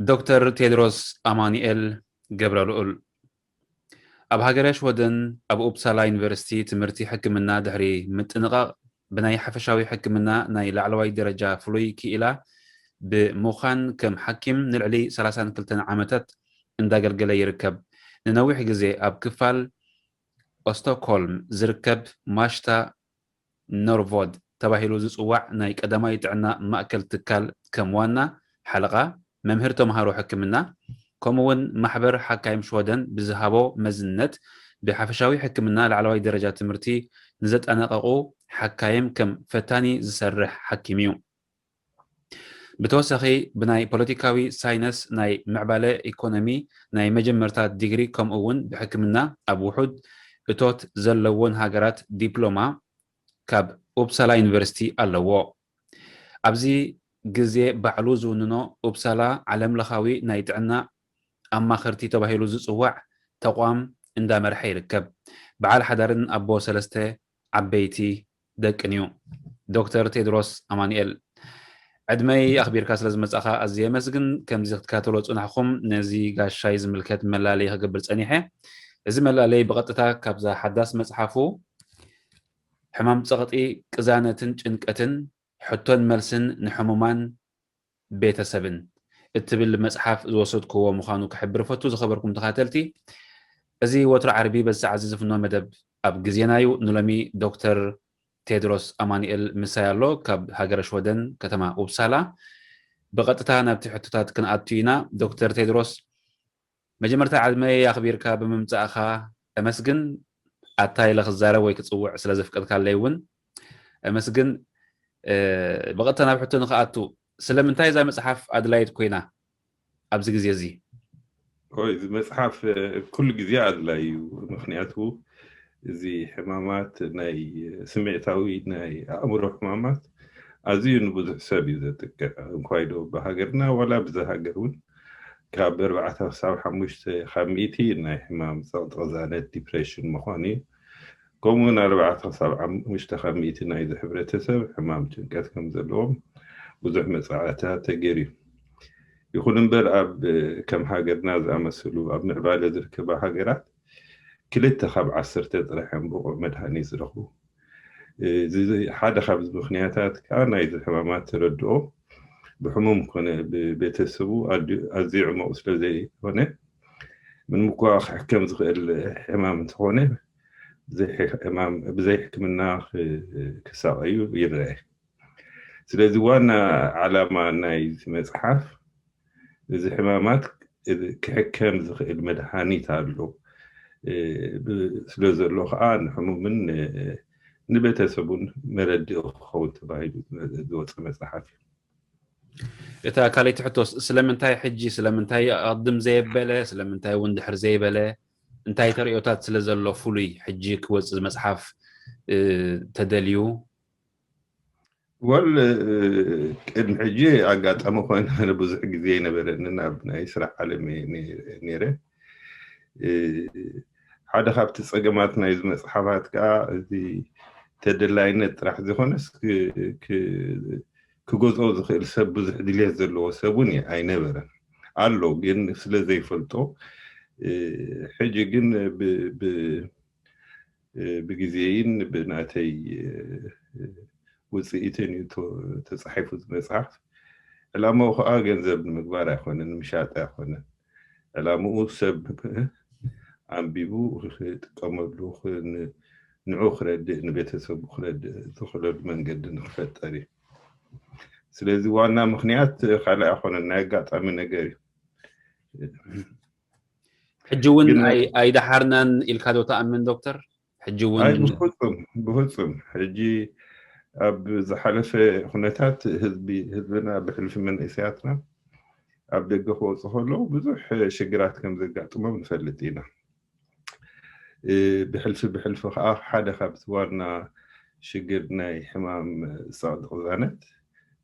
ዶክተር ቴድሮስ ኣማኑኤል ገብረልኡል ኣብ ሃገረ ሽወደን ኣብ ኡፕሳላ ዩኒቨርሲቲ ትምህርቲ ሕክምና ድሕሪ ምጥንቓቕ ብናይ ሓፈሻዊ ሕክምና ናይ ላዕለዋይ ደረጃ ፍሉይ ክኢላ ብምዃን ከም ሓኪም ንልዕሊ ሰላሳን ክልተን ዓመታት እንዳገልገለ ይርከብ። ንነዊሕ ግዜ ኣብ ክፋል ኦስቶኮልም ዝርከብ ማሽታ ኖርቮድ ተባሂሉ ዝጽዋዕ ናይ ቀዳማይ ጥዕና ማእከል ትካል ከም ዋና ሓለቓ፣ መምህር ተምሃሮ ሕክምና፣ ከምኡ እውን ማሕበር ሓካይም ሽወደን ብዝሃቦ መዝነት ብሓፈሻዊ ሕክምና ላዕለዋይ ደረጃ ትምህርቲ ንዘጠናቐቑ ሓካይም ከም ፈታኒ ዝሰርሕ ሓኪም እዩ። ብተወሳኺ ብናይ ፖለቲካዊ ሳይነስ ናይ ምዕባለ ኢኮኖሚ ናይ መጀመርታ ዲግሪ ከምኡ እውን ብሕክምና ኣብ ውሑድ እቶት ዘለዎን ሃገራት ዲፕሎማ ካብ ኡፕሳላ ዩኒቨርሲቲ ኣለዎ። ኣብዚ ግዜ ባዕሉ ዝውንኖ ኡፕሳላ ዓለምለኻዊ ናይ ጥዕና ኣማኸርቲ ተባሂሉ ዝጽዋዕ ተቋም እንዳመርሐ ይርከብ። በዓል ሓዳርን ኣቦ ሰለስተ ዓበይቲ ደቅን እዩ። ዶክተር ቴድሮስ ኣማኑኤል፣ ዕድመይ ኣኽቢርካ ስለ ዝመጻኻ ኣዝየ የመስግን። ከምዚ ክትከታተሎ ዝጽናሕኹም ነዚ ጋሻይ ዝምልከት መላለይ ክገብር ጸኒሐ። እዚ መላለይ ብቐጥታ ካብዛ ሓዳስ መጽሓፉ ሕማም ጸቕጢ፣ ቅዛነትን ጭንቀትን፣ ሕቶን መልስን ንሕሙማን ቤተሰብን እትብል መጽሓፍ ዝወሰድክዎ ምዃኑ ክሕብር እፈቱ። ዝኸበርኩም ተኻተልቲ፣ እዚ ወትሮ ዓርቢ በዚ ሰዓት እዚ ዝፍኖ መደብ ኣብ ግዜና እዩ። ንሎሚ ዶክተር ቴድሮስ ኣማኑኤል ምሳይ ኣሎ፣ ካብ ሃገረ ሽወደን ከተማ ኡፕሳላ። ብቐጥታ ናብቲ ሕቶታት ክንኣቱ ኢና። ዶክተር ቴድሮስ፣ መጀመርታ ዕድመይ ኣኽቢርካ ብምምጻእኻ እመስግን። ኣታ ኢለ ክዛረብ ወይ ክጽውዕ ስለ ዘፍቀድካለይ እውን እመስግን። እ፣ ብቐጥታ ናብ ሕቶ ንኽኣቱ፣ ስለምንታይ እዛ መጽሓፍ ኣድላይት ኮይና ኣብዚ ግዜ እዚ? ኦይ፣ እዚ መጽሓፍ፣ እ፣ ኩሉ ግዜ ኣድላይ እዩ። ምኽንያቱ እዚ ሕማማት፣ ናይ ስምዒታዊ፣ ናይ ኣእምሮ ሕማማት ኣዝዩ ንብዙሕ ሰብ እዩ ዘጥቅዕ። እንኳይ ዶ ብሃገርና ዋላ ብዛ ሃገር እውን ካብ ኣርባዕተ ክሳብ ሓሙሽተ ካብ ሚእቲ ናይ ሕማም ጸቕጢ ቅዛነት፣ ዲፕሬሽን፣ ምዃኑ እዩ። ከምኡ እውን ኣርባዕተ ክሳብ ሓሙሽተ ካብ ሚእቲ ናይዚ ሕብረተሰብ ሕማም ጭንቀት ከም ዘለዎም ብዙሕ መጽናዕትታት ተገይሩ እዩ። ይኹን እምበር ኣብ፣ ከም ሃገርና ዝኣመሰሉ ኣብ ምዕባለ ዝርከባ ሃገራት ክልተ ካብ ዓሰርተ ጥራሕ እዮም ብቑዕ መድሃኒት ዝረኽቡ። እዚ ሓደ ካብዚ ምኽንያታት ከኣ ናይዚ ሕማማት ተረድኦ ብሕሙም ኮነ ብቤተሰቡ ኣድ-፣ ኣዝዩ ዕሙቕ ስለ ዘይኮነ፣ ምንም እኳ ክሕከም ዝኽእል ሕማም እንተኾነ፣ ብዘይ ሕማም፣ ብዘይ ሕክምና ክ-፣ ክሳቐዩ ይረአ። ስለዚ ዋና ዓላማ ናይዚ መጽሓፍ እዚ ሕማማት ክሕከም ዝኽእል መድሃኒት ኣሎ፣ እ፣ ብ-፣ ስለ ዘሎ ኸኣ ንሕሙምን ን-፣ ንቤተሰቡን መረድኢ ክኸውን ተባሂሉ ዝወጸ መጽሓፍ እዩ። እታ ካልኣይቲ ሕቶስ፣ ስለምንታይ ሕጂ፣ ስለምንታይ ኣቕድም ዘየበለ፣ ስለምንታይ እውን ድሕር ዘይበለ፣ እንታይ ተርእዮታት ስለ ዘሎ ፍሉይ ሕጂ ክወጽእ መጽሓፍ፣ እ፣ ተደልዩ? ወል፣ እ፣ ቅድሚ ሕጂ ኣጋጣሚ ኮይነ ኣነ ብዙሕ ግዜ ኣይነበረንን ኣብ ናይ ስራሕ ዓለም እየ ነ-፣ ነይረ። እ፣ ሓደ ካብቲ ጸገማት ናይዚ መጽሓፋት ከኣ እዚ ተደላይነት ጥራሕ ዘይኮነስ ክ-፣ ክ-፣ ክገዝኦ ዝኽእል ሰብ ብዙሕ ድልየት ዘለዎ ሰብ እውን ኣይነበረን። ኣሎ ግን ስለ ዘይፈልጦ፣ እ፣ ሕጂ ግን ብ-፣ ብ-፣ እ፣ ብግዜይን ብናተይ፣ እ፣ ውጽኢትን እዩ ተ-፣ ተጻሒፉ እዚ መጽሓፍ። ዕላማኡ ኸኣ ገንዘብ ንምግባር ኣይኮነን፣ ንምሻጥ ኣይኮነን። ዕላምኡ ሰብ ኣንቢቡ ክጥቀመሉ፣ ን-፣ ንዑ ክረድእ፣ ንቤተሰቡ ክረድእ ዝኽእለሉ መንገዲ ንክፈጠር እዩ። ስለዚ ዋና ምኽንያት ካልእ ኣይኮነን፣ ናይ ኣጋጣሚ ነገር እዩ። ሕጂ እውን ኣይደሓርናን ኢልካ ዶ ትኣምን ዶክተር? ሕጂ እውን ብፍፁም ብፍፁም ሕጂ ኣብ ዝሓለፈ ኩነታት ህዝቢ ህዝብና ብሕልፊ መንእሰያትና ኣብ ደገ ክወፁ ከለዉ ብዙሕ ሽግራት ከም ዘጋጥሞም ንፈልጥ ኢና። ብሕልፊ ብሕልፊ ከዓ ሓደ ካብቲ ዋና ሽግር ናይ ሕማም ጸቕጢ ቅዛነት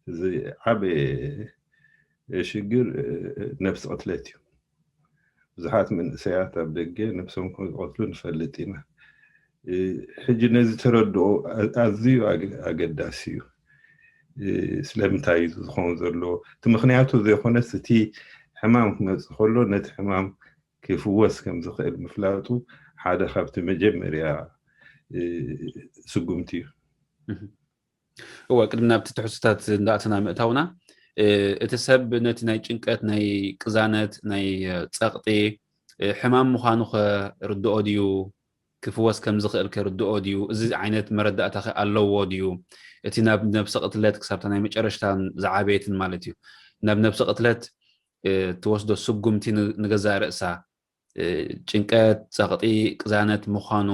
እዚ ዓበየ ሽግር ነብሲ ቅትለት እዩ። ብዙሓት መንእሰያት ኣብ ደገ ነብሶም ከም ዝቐትሉ ንፈልጥ ኢና። ሕጂ ነዚ ተረድኦ ኣዝዩ ኣገዳሲ እዩ። ስለምንታይ እዩ ዝኸውን ዘሎ? እቲ ምኽንያቱ ዘይኮነስ እቲ ሕማም ክመፅእ ከሎ ነቲ ሕማም ክፍወስ ከም ዝኽእል ምፍላጡ ሓደ ካብቲ መጀመርያ ስጉምቲ እዩ። እወ፣ ቅድሚ ናብቲ ትሕዝቶታት እንዳእተና ምእታውና፣ እቲ ሰብ ነቲ ናይ ጭንቀት፣ ናይ ቅዛነት፣ ናይ ጸቕጢ ሕማም ምዃኑ ከርድኦ ድዩ? ክፍወስ ከም ዝኽእል ከርድኦ ድዩ? እዚ ዓይነት መረዳእታ ከ ኣለዎ ድዩ? እቲ ናብ ነብሰ ቅትለት ክሳብታ ናይ መጨረሽታን ዝዓበየትን ማለት እዩ ናብ ነብሰ ቅትለት ትወስዶ ስጉምቲ ንገዛእ ርእሳ ጭንቀት፣ ጸቕጢ፣ ቅዛነት ምዃኑ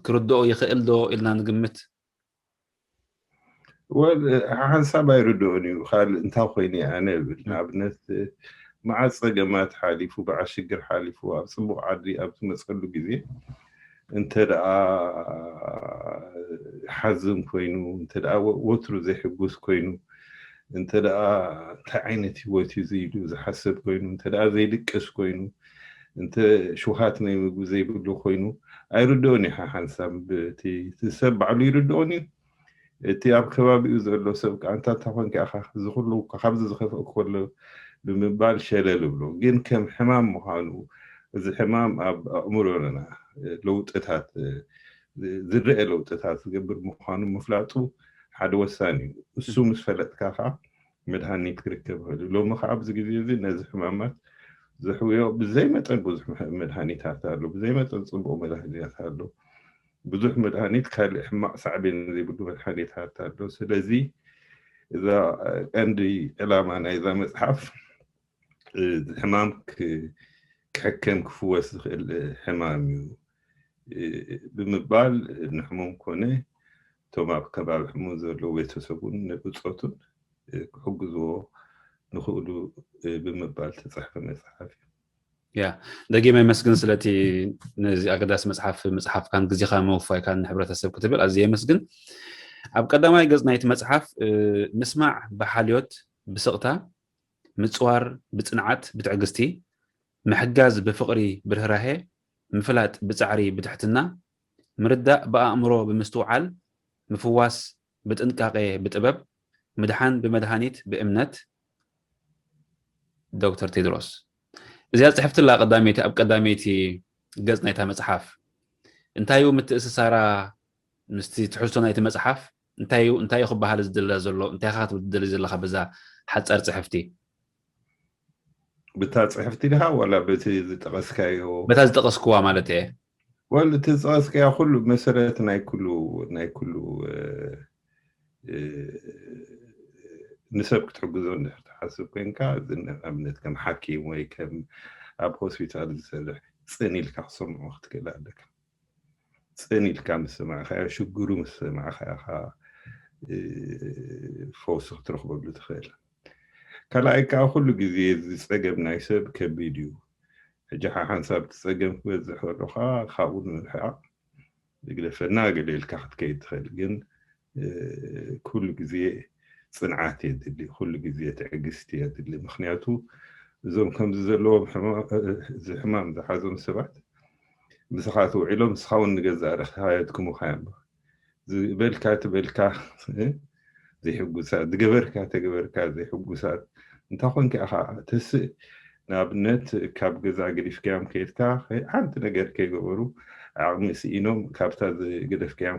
ክርድኦ ይኽእል ዶ ኢልና ንግምት? ወል ሓንሳብ ኣይርድኦን እዩ። ካልእ እንታይ ኮይኑ ኣነ እብል ንኣብነት መዓት ጸገማት ሓሊፉ በዓል ሽግር ሓሊፉ ኣብ ጽቡቕ ዓዲ ኣብ ዝመጸሉ ግዜ እንተ ደኣ ሓዝን ኮይኑ እንተ ደኣ ወትሩ ዘይሕጉስ ኮይኑ እንተ ደኣ እንታይ ዓይነት ህይወት እዩ ኢሉ ዝሓስብ ኮይኑ እንተ ደኣ ዘይድቅስ ኮይኑ እንተ ሽውሃት ናይ ምግቢ ዘይብሉ ኮይኑ ኣይርድኦን እዩ ሓንሳብ እቲ ሰብ ባዕሉ ይርድኦን እዩ። እቲ ኣብ ከባቢኡ ዘሎ ሰብ ከዓ እንታ እንታይ ኮንካ ኢኻ እዚ ኩሉ ካብዚ ዝኸፍእ ከሎ ብምባል ሸለል ብሎ ግን ከም ሕማም ምዃኑ እዚ ሕማም ኣብ ኣእምሮና ለውጥታት ዝረአ ለውጥታት ዝገብር ምዃኑ ምፍላጡ ሓደ ወሳኒ እዩ። እሱ ምስ ፈለጥካ ከዓ መድሃኒት ክርከብ ይኽእል እዩ። ሎሚ ከዓ ኣብዚ ግዜ እዚ ነዚ ሕማማት ዘሕውዮ ብዘይ መጠን ብዙሕ መድሃኒታት ኣሎ፣ ብዘይ መጠን ፅቡቕ መድሃኒታት ኣሎ። ብዙሕ መድሃኒት ካልእ ሕማቕ ሳዕቤን ዘይብሉ መድሃኒታት ኣሎ። ስለዚ እዛ ቀንዲ ዕላማ ናይዛ መፅሓፍ እዚ ሕማም ክሕከም ክፍወስ ዝኽእል ሕማም እዩ ብምባል ንሕሙም ኮነ እቶም ኣብ ከባቢ ሕሙም ዘለዉ ቤተሰቡን ብፆቱን ክሕግዝዎ ንኽእሉ ብምባል ተፃሕፈ መፅሓፍ እዩ። ያ ደጊመ የመስግን ስለቲ ነዚ ኣገዳሲ መፅሓፍ ምፅሓፍካን ግዜኻ ምውፋይካን ንሕብረተሰብ ክትብል ኣዝየ የመስግን። ኣብ ቀዳማይ ገፅ ናይቲ መፅሓፍ ምስማዕ ብሓልዮት ብስቕታ፣ ምፅዋር ብፅንዓት ብትዕግስቲ፣ ምሕጋዝ ብፍቕሪ ብርህራሄ፣ ምፍላጥ ብፃዕሪ ብትሕትና፣ ምርዳእ ብኣእምሮ ብምስትውዓል፣ ምፍዋስ ብጥንቃቄ ብጥበብ፣ ምድሓን ብመድሃኒት ብእምነት። ዶክተር ቴድሮስ እዚኣ ፅሕፍትላ ቀዳመይቲ ኣብ ቀዳመይቲ ገፅ ናይታ መፅሓፍ እንታይ እዩ ምትእስሳራ ምስቲ ትሕዝቶ ናይቲ መፅሓፍ እንታይ እዩ እንታይ እዩ ክበሃል ዝድለ ዘሎ እንታይ ካ ክትብል ትደሊ ዘለካ በዛ ሓፃር ፅሕፍቲ? ብታ ፅሕፍቲ ድኻ ዋላ በቲ ዝጠቐስካዮ? በታ ዝጠቐስክዋ ማለት እየ። ወል እቲ ዝጠቐስካዮ ኩሉ መሰረት ናይ ኩሉ ናይ ኩሉ ንሰብ ክትሕግዞ እንድሕር ትሓስብ ኮይንካ ኣብነት ከም ሓኪም ወይ ከም ኣብ ሆስፒታል ዝሰርሕ ፅን ኢልካ ክሰምዖ ክትክእል ኣለካ። ፅን ኢልካ ምስ ሰማዕካዮ ሽግሩ ምስ ሰማዕካ ኢኻ ፈውሲ ክትረኽበሉ ትኽእል። ካልኣይ ከዓ ኩሉ ግዜ እዚ ፀገም ናይ ሰብ ከቢድ እዩ። ሕጂ ሓሓንሳብ እቲ ፀገም ክበዝሕ ከሎ ከዓ ካብኡ ንምርሓቕ ግደፈና ገለ ኢልካ ክትከይድ ትኽእል። ግን ኩሉ ግዜ ፅንዓት የድሊ፣ ኩሉ ግዜ ትዕግስቲ የድሊ። ምክንያቱ እዞም ከምዚ ዘለዎም እዚ ሕማም ዝሓዞም ሰባት ምሳኻ ተውዒሎም ንስኻ እውን ንገዛእ ርእስኻ የድክሙኻ እዮም። ዝበልካ ትበልካ ዘይሕጉሳት፣ ዝገበርካ ተገበርካ ዘይሕጉሳት እንታይ ኮንካ ኢኻ ተስእ? ንኣብነት ካብ ገዛ ገዲፍካዮም ከይድካ ሓንቲ ነገር ከይገበሩ ዓቕሚ ስኢኖም ካብታ ዝገደፍካዮም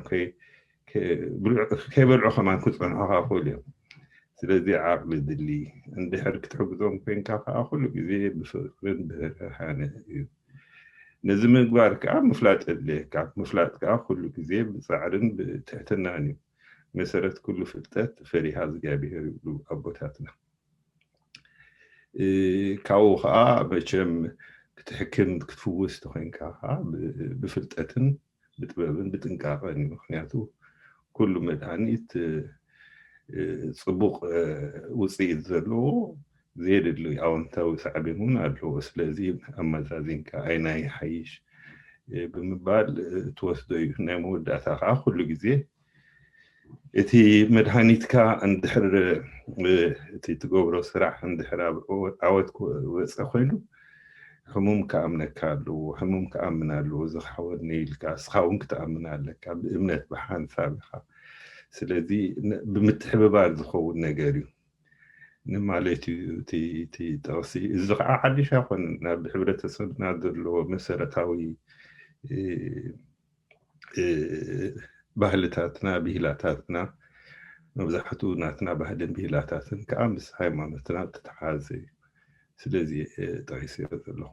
ከይበልዑ ከማን ክፀንሑኻ ይኽእሉ እዮም። ስለዚ ዓቕሊ ድሊ እንድሕር ክትሕግዞም ኮይንካ ከዓ ኩሉ ግዜ ብፍቅርን ብርህራሄን እዩ። ነዚ ምግባር ከዓ ምፍላጥ የድልየካ። ምፍላጥ ከዓ ኩሉ ግዜ ብፃዕርን ብትሕትናን እዩ። መሰረት ኩሉ ፍልጠት ፈሪሃ እግዚኣብሄር ይብሉ ኣቦታትና። ካብኡ ከዓ መቸም ክትሕክም ክትፍውስ ተኮይንካ ከዓ ብፍልጠትን ብጥበብን ብጥንቃቐን እዩ። ምክንያቱ ኩሉ መድሃኒት ጽቡቕ ውፅኢት ዘለዎ ዘየደሊ ኣወንታዊ ሳዕቤን እውን ኣለዎ። ስለዚ ኣመዛዚንካ ኣይናይ ሓይሽ ብምባል ትወስዶ እዩ። ናይ መወዳእታ ከዓ ኩሉ ግዜ እቲ መድሃኒትካ እንድሕር እቲ ትገብሮ ስራሕ እንድሕር ኣብ ዓወት ክወፀ ኮይኑ ሕሙም ክኣምነካ ኣለዎ፣ ሕሙም ክኣምን ኣለዎ፣ እዚ ክሓወኒ ኢልካ እስኻ እውን ክትኣምን ኣለካ ብእምነት ብሓንሳብ ኢኻ። ስለዚ ብምትሕብባር ዝኸውን ነገር እዩ ንማለት እዩ እቲ ጥቕሲ። እዚ ከዓ ሓድሽ ኣይኮነን፣ ናብ ሕብረተሰብና ዘሎ መሰረታዊ ባህልታትና ብሂላታትና መብዛሕትኡ ናትና ባህልን ብሂላታትን ከዓ ምስ ሃይማኖትና ተተሓዘ እዩ። ስለዚ ጠቂሰዮ ዘለኹ።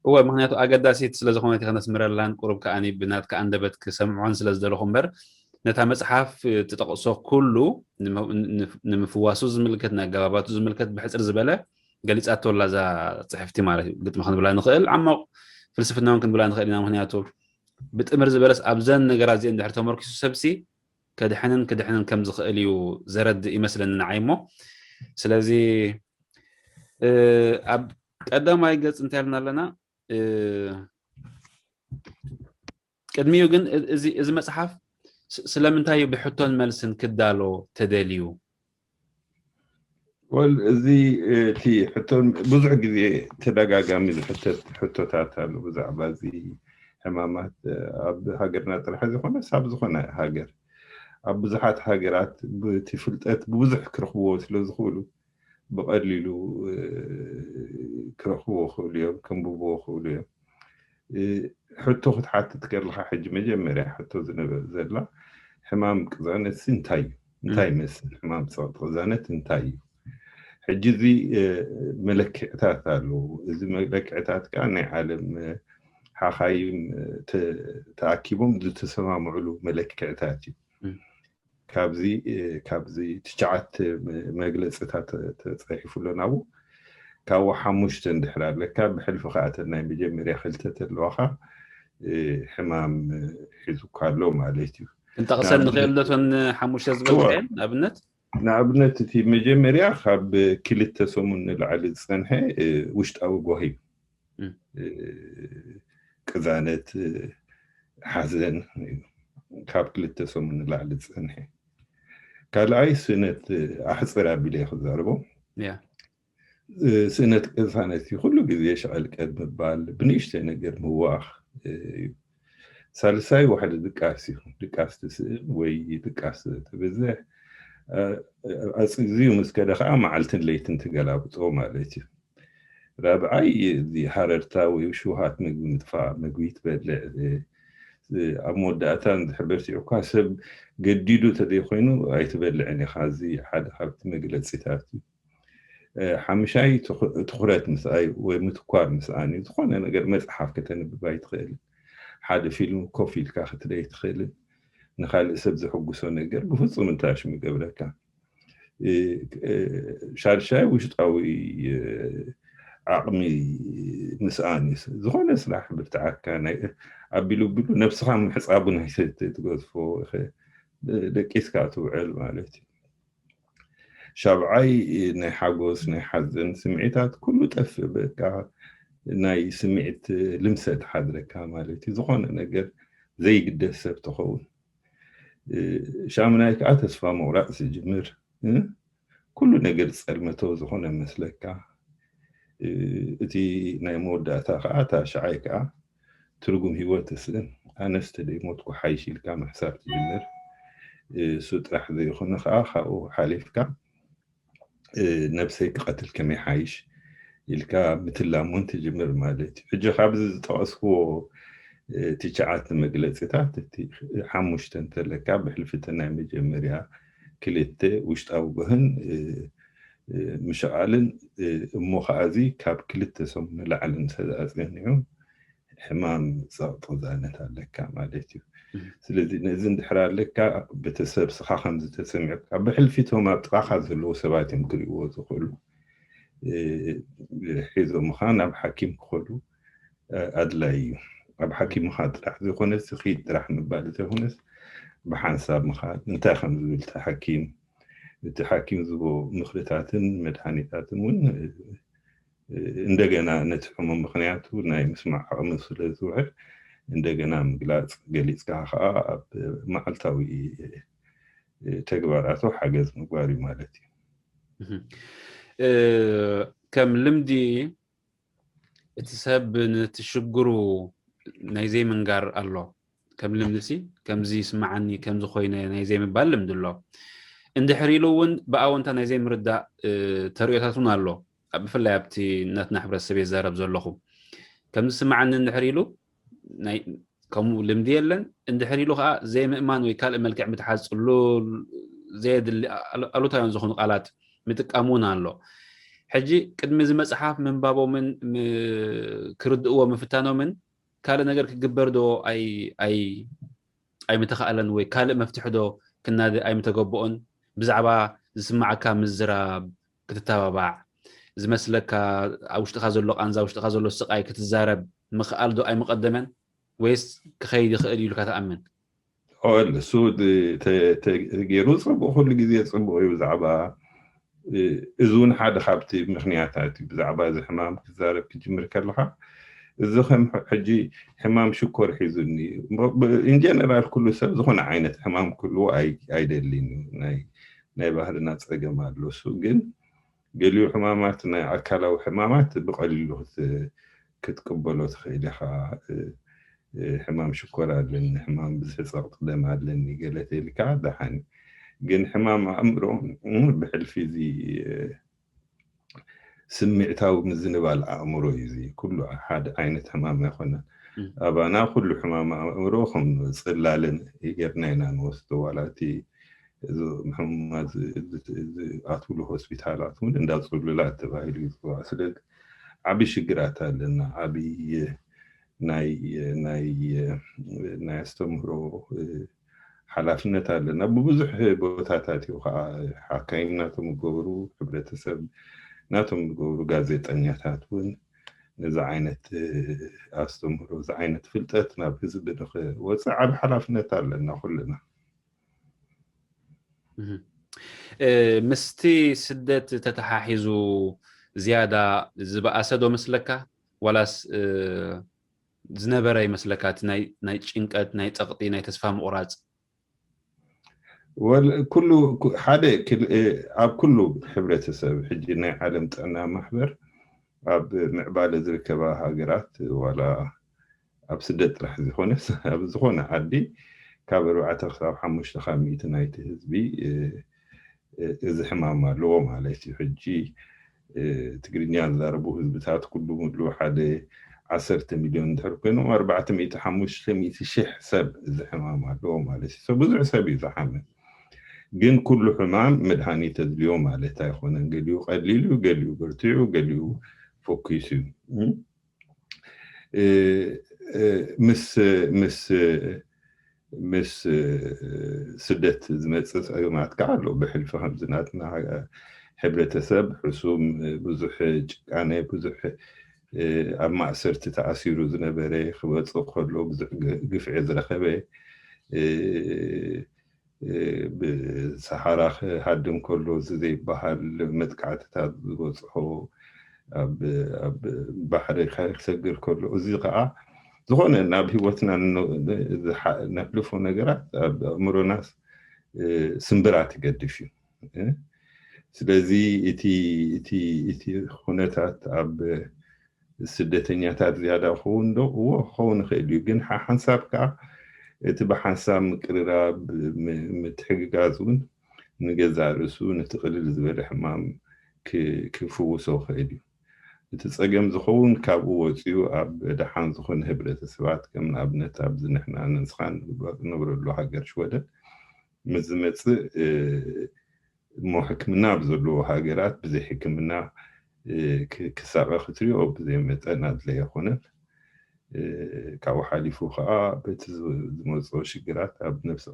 እወ፣ ምክንያቱ ኣገዳሲት ስለዝኮነት ከነስምረላን ቁሩብ ከዓኒ ብናትካ ኣንደበት ክሰምዖን ስለዝደለኹ እምበር ነታ መፅሓፍ ትጠቕሶ ኩሉ ንምፍዋሱ ዝምልከት ንኣገባባቱ ዝምልከት ብሕፅር ዝበለ ገሊፃቶ ኣላ እዛ ፅሕፍቲ ማለት እዩ። ግጥሚ ክንብላ ንኽእል፣ ዓሞቕ ፍልስፍና እውን ክንብላ ንኽእል ኢና። ምክንያቱ ብጥምር ዝበለስ ኣብዘን ነገራት እዚአን ድሕር ተመርኪሱ ሰብሲ ከድሕንን ክድሕንን ከም ዝኽእል እዩ ዘረድእ ይመስለኒ ንዓይ። እሞ ስለዚ ኣብ ቀዳማይ ገጽ እንታይ ኢልና ኣለና? ቅድሚኡ ግን እዚ መጽሓፍ ስለምንታይ እዩ ብሕቶን መልስን ክዳሎ ተደልዩ? ወል እዚ እቲ ሕቶ ብዙሕ ግዜ ተደጋጋሚ ዝሕተት ሕቶታት ኣሎ ብዛዕባ እዚ ሕማማት ኣብ ሃገርና ጥራሕ ዘይኮነስ ኣብ ዝኾነ ሃገር ኣብ ብዙሓት ሃገራት ብቲ ፍልጠት ብብዙሕ ክረኽብዎ ስለ ዝኽእሉ ብቐሊሉ ክረኽብዎ ክእሉ እዮም፣ ከንብብዎ ክእሉ እዮም። ሕቶ ክትሓትት ከለኻ ሕጂ መጀመርያ ሕቶ ዝነበረ ዘላ ሕማም ቅዛነት እንታይ እዩ? እንታይ ይመስል ሕማም ጸቕጢ ቅዛነት እንታይ እዩ? ሕጂ እዚ መለክዕታት ኣለዉ። እዚ መለክዕታት ከዓ ናይ ዓለም ሓኻይም ተኣኪቦም ዝተሰማምዕሉ መለክዕታት እዩ። ካብዚ ካብዚ ትሽዓተ መግለፅታት ተፃሒፉ ኣሎ ናብኡ ካብኡ ሓሙሽተ እንድሕር ኣለካ ብሕልፊ ከዓ እተን ናይ መጀመርያ ክልተ ተለዋካ ሕማም ሒዙካ ኣሎ ማለት እዩ። ክንጠቕሰን ንኽእል ዶ እተን ሓሙሽተ ዝበልካየን ንኣብነት? ንኣብነት እቲ መጀመርያ ካብ ክልተ ሰሙን ንላዕሊ ዝፀንሐ ውሽጣዊ ጓሂ እዩ። ቅዛነት፣ ሓዘን ካብ ክልተ ሰሙን ንላዕሊ ዝፀንሐ። ካልኣይ ስእነት ኣሕፅር ኣቢለ ክዛርቦ። ስእነት ቅሳነት ኩሉ ግዜ ሸቐልቀል ምባል፣ ብንእሽተይ ነገር ምዋኽ እዩ። ሳልሳይ ዋሕዲ ድቃስ እዩ። ድቃስ ትስእን ወይ ድቃስ ትብዝሕ። ኣፅግዝዩ ምስ ከደ ከዓ መዓልትን ለይትን ትገላብጦ ማለት እዩ። ራብዓይ እዚ ሃረርታ ወይ ሽውሃት ምግቢ ምጥፋእ፣ ምግቢ ትበልዕ ኣብ መወዳእታ እንድሕር በርቲዑካ ሰብ ገዲዱ ተዘይኮይኑ ኣይትበልዕን ኢኻ። እዚ ሓደ ካብቲ መግለፂታት እዩ። ሓምሻይ ትኹረት ምስኣይ ወይ ምትኳር ምስኣን እዩ። ዝኾነ ነገር መፅሓፍ ከተንብብ ኣይትኽእልን። ሓደ ፊልም ኮፍ ኢልካ ክትርኢ ኣይትኽእልን። ንካልእ ሰብ ዘሐጉሶ ነገር ብፍፁም እንታሽ ምገብረካ። ሻድሻይ ውሽጣዊ ዓቕሚ ምስኣን እዩ። ዝኾነ ስራሕ ብርትዓካ ናይ ኣቢሉ ቢሉ ነብስኻ ምሕፃቡ ናይ ትገዝፎ ደቂስካ ትውዕል ማለት እዩ። ሻብዓይ ናይ ሓጎስ ናይ ሓዘን ስምዒታት ኩሉ ጠፍእ በቃ ናይ ስምዒት ልምሰት ሓድረካ ማለት እዩ። ዝኾነ ነገር ዘይግደስ ሰብ ትኸውን። ሻምናይ ከዓ ተስፋ ምቑራፅ ዝጅምር ኩሉ ነገር ዝፀልመቶ ዝኾነ መስለካ። እቲ ናይ መወዳእታ ከዓ ታሽዓይ ከዓ ትርጉም ህይወት እስእን ኣነስ ተደይሞትኩ ሓይሽ ኢልካ ምሕሳብ ትጅምር። እሱ ጥራሕ ዘይኮነ ከዓ ካብኡ ሓሊፍካ ነብሰይ ክቐትል ከመይ ሓይሽ ኢልካ ምትላም እውን ትጅምር ማለት እዩ። ሕጂ ካብዚ ዝጠቐስክዎ ትሽዓተ መግለፂታት እቲ ሓሙሽተ እንተለካ ብሕልፊ እቲ ናይ መጀመርያ ክልተ ውሽጣዊ ጎህን ምሽቓልን እሞ ከዓ እዚ ካብ ክልተ ሰሙን ንላዕሊ እንተዝኣፅንሑ ሕማም ፀቕጢ ቅዛነት ኣለካ ማለት እዩ። ስለዚ ነዚ እንድሕር ኣለካ ቤተሰብ ስኻ ከምዚ ተሰሚዑካ ብሕልፊ እቶም ኣብ ጥቓኻ ዘለዉ ሰባት እዮም ክርእይዎ ዝኽእሉ። ሒዞምኻ ናብ ሓኪም ክኸዱ ኣድላይ እዩ። ኣብ ሓኪም ምኻድ ጥራሕ ዘይኮነስ፣ ኺድ ጥራሕ ምባል ዘይኮነስ፣ ብሓንሳብ ምኻድ፣ እንታይ ከም ዝብል እቲ ሓኪም፣ እቲ ሓኪም ዝቦ ምኽርታትን መድሃኒታትን እውን እንደገና ነቲ ሕሙም፣ ምኽንያቱ ናይ ምስማዕ ዓቕሚ ስለ ዝውዕል፣ እንደገና ምግላጽ፣ ገሊጽካ ከኣ ኣብ መዓልታዊ ተግባራቱ ሓገዝ ምግባር እዩ ማለት እዩ። ከም ልምዲ እቲ ሰብ ነቲ ሽግሩ ናይ ዘይምንጋር ኣሎ። ከም ልምዲ ሲ ከምዚ ይስምዓኒ፣ ከምዚ ኮይነ ናይ ዘይምባል ልምዲ ኣሎ። እንድሕር ኢሉ እውን ብኣወንታ ናይ ዘይምርዳእ ተርእዮታት እውን ኣሎ። ብፍላይ ኣብቲ ናትና ሕብረተሰብ የዛረብ ዘለኹ፣ ከምዚ ስምዓኒ እንድሕር ኢሉ ከምኡ ልምዲ የለን። እንድሕር ኢሉ ከዓ ዘይምእማን ወይ ካልእ መልክዕ ምትሓዝ፣ ፅሉል፣ ዘየድሊ ኣሉታውያን ዝኾኑ ቃላት ምጥቃም እውን ኣሎ። ሕጂ ቅድሚ እዚ መፅሓፍ ምንባቦምን ክርድእዎ ምፍታኖምን ካልእ ነገር ክግበር ዶ ኣይምተኻእለን ወይ ካልእ መፍትሒ ዶ ክናደ ኣይምተገበኦን? ብዛዕባ ዝስማዓካ ምዝራብ ክትተባባዕ፣ ዝመስለካ ኣብ ውሽጥኻ ዘሎ ቃንዛ፣ ውሽጥኻ ዘሎ ስቃይ ክትዛረብ ምኽኣል ዶ ኣይምቐደመን? ወይስ ክኸይድ ይኽእል እዩ ኢልካ ትኣምን? እሱ ተገይሩ ፅቡቅ፣ ኩሉ ግዜ ፅቡቅ እዩ። ብዛዕባ እዚ እውን ሓደ ካብቲ ምክንያታት እዩ። ብዛዕባ እዚ ሕማም ክትዛረብ ክጅምር ከለካ፣ እዚ ከም ሕጂ ሕማም ሽኮር ሒዙኒ፣ ኢንጀነራል ኩሉ ሰብ ዝኾነ ዓይነት ሕማም ክህልዎ ኣይደልን እዩ። ናይ ባህልና ፀገም ኣሎ። እሱ ግን ገሊኡ ሕማማት፣ ናይ ኣካላዊ ሕማማት ብቐሊሉ ክትቅበሎ ትኽእል ኢኻ። ሕማም ሽኮር ኣለኒ፣ ሕማም ብዝሒ ፀቕጢ ደም ኣለኒ፣ ገለ ተልካ ደሓን። ግን ሕማም ኣእምሮ ብሕልፊ እዚ ስምዒታዊ ምዝንባል ኣእምሮ እዩ። እዚ ኩሉ ሓደ ዓይነት ሕማም ኣይኮነን። ኣባና ኩሉ ሕማም ኣእምሮ ከም ፅላልን ጌርና ኢና ንወስዶ። ዋላ እቲ ሕሙማት ዝኣትውሉ ሆስፒታላት እውን እንዳ ፅሉላት ተባሂሉ እዩ ዝፅዋዕ። ስለዚ ዓብዪ ሽግራት ኣለና። ዓብዪ ናይ ናይ ናይ ኣስተምህሮ ሓላፍነት ኣለና። ብብዙሕ ቦታታት እዩ ከዓ ሓካይም ናቶም ዝገብሩ፣ ሕብረተሰብ ናቶም ዝገብሩ፣ ጋዜጠኛታት እውን ነዚ ዓይነት ኣስተምህሮ፣ እዚ ዓይነት ፍልጠት ናብ ህዝቢ ንክወፅእ ዓብ ሓላፍነት ኣለና ኩልና። ምስቲ ስደት ተተሓሒዙ ዝያዳ ዝበኣሰ ዶ መስለካ? ዋላስ ዝነበረ ይመስለካ? እቲ ናይ ጭንቀት፣ ናይ ፀቕጢ፣ ናይ ተስፋ ምቑራፅ? ኩሉ ሓደ፣ ኣብ ኩሉ ሕብረተሰብ ሕጂ ናይ ዓለም ጥዕና ማሕበር ኣብ ምዕባለ ዝርከባ ሃገራት ዋላ ኣብ ስደት ጥራሕ ዝኾነስ ኣብ ዝኾነ ዓዲ ካብ ኣርባዕተ ክሳብ ሓሙሽተ ካብ ሚእቲ ናይቲ ህዝቢ እዚ ሕማም ኣለዎ ማለት እዩ። ሕጂ ትግርኛ ዝዛረቡ ህዝብታት ኩሉ ምሉ ሓደ ዓሰርተ ሚልዮን እንድሕር ኮይኖም ኣርባዕተ ሚእቲ ሓሙሽተ ሚእቲ ሽሕ ሰብ እዚ ሕማም ኣለዎ ማለት እዩ። ብዙሕ ሰብ እዩ ዝሓመ። ግን ኩሉ ሕማም መድሃኒት ተድልዮ ማለት ኣይኮነን። ገሊኡ ቀሊል እዩ፣ ገሊኡ ብርቲዑ፣ ገሊኡ ፈኪሱ እዩ። ምስ ምስ ምስ ስደት ዝመፅእ ፀገማት ከዓ ኣሎ። ብሕልፊ ከምዚ ናትና ሕብረተሰብ ሕሱም፣ ብዙሕ ጭቃነ፣ ብዙሕ ኣብ ማእሰርቲ ተኣሲሩ ዝነበረ ክወፅእ ከሎ ብዙሕ ግፍዒ ዝረኸበ፣ ብሰሓራ ክሃድም ከሎ እዚ ዘይበሃል መጥቃዕትታት ዝበፅሖ፣ ኣብ ባሕሪ ክሰግር ከሎ፣ እዚ ከዓ ዝኾነ ናብ ህይወትና ነሕልፎ ነገራት ኣብ ኣእምሮናስ ስምብራት ይገድፍ እዩ። ስለዚ እቲ እቲ እቲ ኩነታት ኣብ ስደተኛታት ዝያዳ ክኸውን ዶ? እዎ ክኸውን ይኽእል እዩ። ግን ሓንሳብ ከዓ እቲ ብሓንሳብ ምቅርራብ፣ ምትሕግጋዝ እውን ንገዛእ ርእሱ ነቲ ቅልል ዝበለ ሕማም ክፍውሶ ይኽእል እዩ። እቲ ፀገም ዝኸውን ካብኡ ወፂኡ ኣብ ደሓን ዝኾነ ህብረተሰባት፣ ከም ንኣብነት ኣብዚ ንሕና ንስኻን ንነብረሉ ሃገር ሽወደን ምስ ዝመፅእ እሞ ሕክምና ኣብ ዘለዎ ሃገራት ብዘይ ሕክምና ክሳቐ ክትሪኦ ብዘይ መጠን ኣድላይ ኣይኮነን። ካብኡ ሓሊፉ ከዓ በቲ ዝመፅኦ ሽግራት ኣብ ነብሲ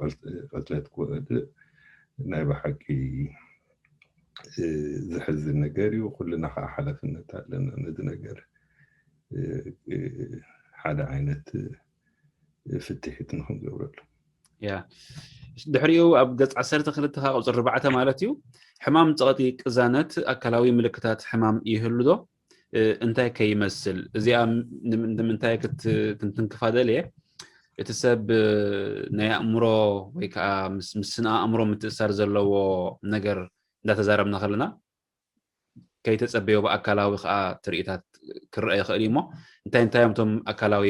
ቅትለት ክወድእ ናይ ብሓቂ ዘሕዝን ነገር እዩ። ኩልና ከዓ ሓላፍነት ኣለና ነዚ ነገር ሓደ ዓይነት ፍትሒት ንክንገብረሉ። ያ ድሕሪኡ ኣብ ገጽ ዓሰርተ ክልተ ካብ ቁጽሪ ኣርባዕተ ማለት እዩ፣ ሕማም ጸቕጢ ቅዛነት ኣካላዊ ምልክታት ሕማም ይህሉ ዶ? እንታይ ከይመስል? እዚኣ ንምንታይ ክትንክፋ ደልየ? እቲ ሰብ ናይ ኣእምሮ ወይ ከዓ ምስ ስነ ኣእምሮ ምትእሳር ዘለዎ ነገር እንዳተዛረብና ከለና ከይተጸበዮ ብኣካላዊ ከዓ ትርኢታት ክረአ ይኽእል እዩ። እሞ እንታይ እንታይ እዮም እቶም ኣካላዊ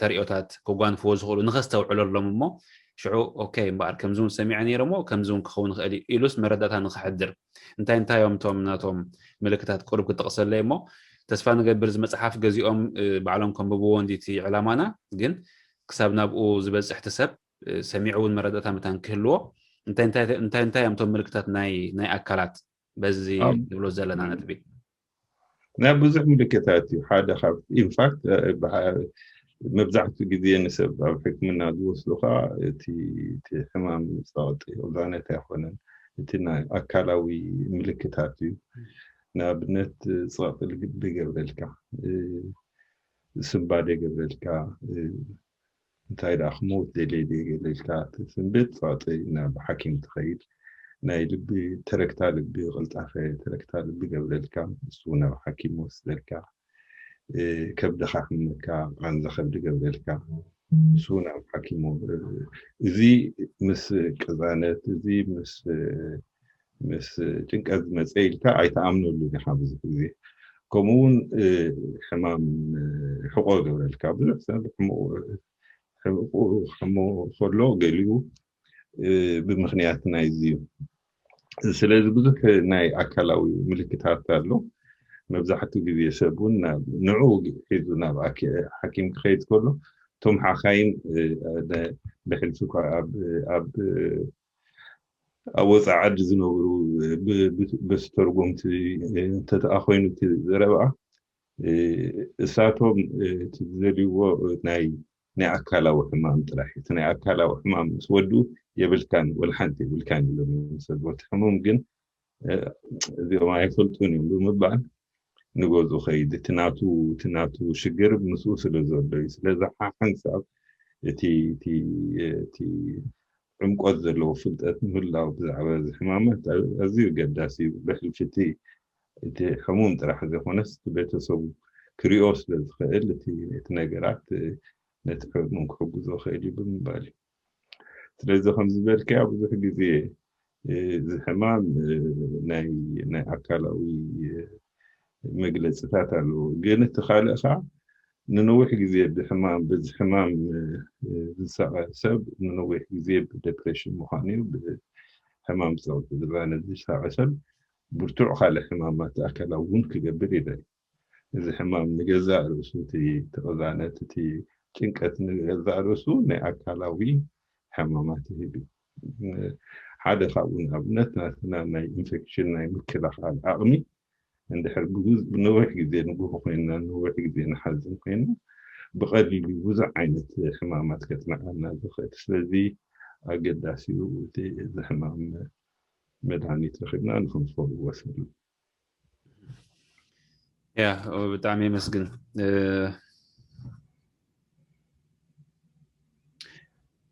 ተርእዮታት ክጓንፍዎ ዝኽእሉ ንኸስተውዕለሎም እሞ ሽዑ ኦኬ እምበኣር ከምዚ እውን ሰሚዐ ነይረ እሞ ከምዚ እውን ክኸውን ይኽእል እዩ ኢሉስ መረዳእታ ንኽሕድር እንታይ እንታይ እዮም እቶም ናቶም ምልክታት ቁሩብ ክጠቕሰለይ እሞ ተስፋ ንገብር እዚ መፅሓፍ ገዚኦም ባዕሎም ከንብብዎ እንዲቲ ዕላማና ግን ክሳብ ናብኡ ዝበፅሕ እቲ ሰብ ሰሚዑ እውን መረዳእታ መታን ክህልዎ እንታይ እንታይ እዮም እቶም ምልክታት ናይ ኣካላት በዚ ንብሎ ዘለና ነጥቢ ናይ ብዙሕ ምልክታት እዩ ሓደ ካብ ኢንፋክት መብዛሕትኡ ግዜ ንሰብ ኣብ ሕክምና ዝወስዱ ከዓ እቲ ሕማም ፀቕጢ ቅዛነት ኣይኮነን እቲ ናይ ኣካላዊ ምልክታት እዩ ንኣብነት ፀቕጢ ልቢ ገብረልካ ስንባደ ገብረልካ እንታይ ደኣ ክመውት ደልየ ድየ ገለ ኢልካ ትስንብድ ጸቕጢ ናብ ሓኪም ትኸይድ ናይ ልቢ ተረክታ ልቢ ቅልጣፈ ተረክታ ልቢ ገብረልካ እሱ ናብ ሓኪም ወስደልካ ከብድኻ ሕመካ ቃንዛ ከብዲ ገብረልካ እሱ ናብ ሓኪም እዚ ምስ ቅዛነት እዚ ምስ ምስ ጭንቀት ዝመፀ ኢልካ ኣይተኣምነሉ ኢኻ ብዙሕ ግዜ ከምኡ እውን ሕማም ሕቆ ገብረልካ ብዙሕ ሰብ ሕምቁ ከሎ ገሊኡ ብምክንያት ናይዚ እዩ ስለዚ ብዙሕ ናይ ኣካላዊ ምልክታት ኣሎ መብዛሕትኡ ግዜ ሰብ እውን ንዑ ሒዙ ናብ ሓኪም ክኸይድ ከሎ እቶም ሓኻይም ብሕልፊ ኣብ ኣብ ወፃኢ ዓዲ ዝነብሩ በስተርጎምቲ እንተተኣ ኮይኑ እቲ ዘረብኣ እሳቶም እቲ ዝደልይዎ ናይ ናይ ኣካላዊ ሕማም ጥራሕ እቲ ናይ ኣካላዊ ሕማም ምስ ወዱ የብልካን ወላ ሓንቲ የብልካን ኢሎም ዝሰድዎ እቲ ሕሙም ግን እዚኦም ኣይፈልጡን እዮም ብምባል ንገዝኡ ከይድ እቲ ናቱ እቲ ናቱ ሽግር ምስኡ ስለ ዘሎ እዩ ስለዚ ሓንሳብ እቲ እቲ እቲ ዕምቆት ዘለዎ ፍልጠት ምህላው ብዛዕባ እዚ ሕማማት ኣዝዩ ገዳሲ እዩ ብሕልፊ እቲ እቲ ሕሙም ጥራሕ ዘይኮነስ እቲ ቤተሰቡ ክሪኦ ስለ ዝኽእል እቲ እቲ ነገራት ነቲ ሕሙም ክሕግዞ ይኽእል እዩ ብምባል እዩ ስለዚ ከም ዝበልካዮ ብዙሕ ግዜ እዚ ሕማም ናይ ኣካላዊ መግለፅታት ኣለዎ ግን እቲ ካልእ ከዓ ንነዊሕ ግዜ ብሕማም በዚ ሕማም ዝሳቐ ሰብ ንነዊሕ ግዜ ብደፕሬሽን ምዃኑ እዩ ብሕማም ፀቕጢ ዝባነ ዝሳቐ ሰብ ብርቱዕ ካልእ ሕማማት ኣካላዊ እውን ክገብር ይኽእል እዚ ሕማም ንገዛእ ርእሱ እቲ ተቐዛነት እቲ ጭንቀት ንገዛእ ርእሱ ናይ ኣካላዊ ሕማማት ይህብ ሓደ ካብኡ ንኣብነት ናትና ናይ ኢንፌክሽን ናይ ምክልኻል ዓቕሚ እንድሕር ብነዊሕ ግዜ ንግሆ ኮይንና ነዊሕ ግዜ ንሓዝን ኮይንና ብቐሊሉ ብዙሕ ዓይነት ሕማማት ከፅንዓና ዝኽእል ስለዚ ኣገዳሲኡ እዚ ሕማም መድሃኒት ረኺብና ንክንፈልዎ ስሉ ያ ብጣዕሚ የመስግን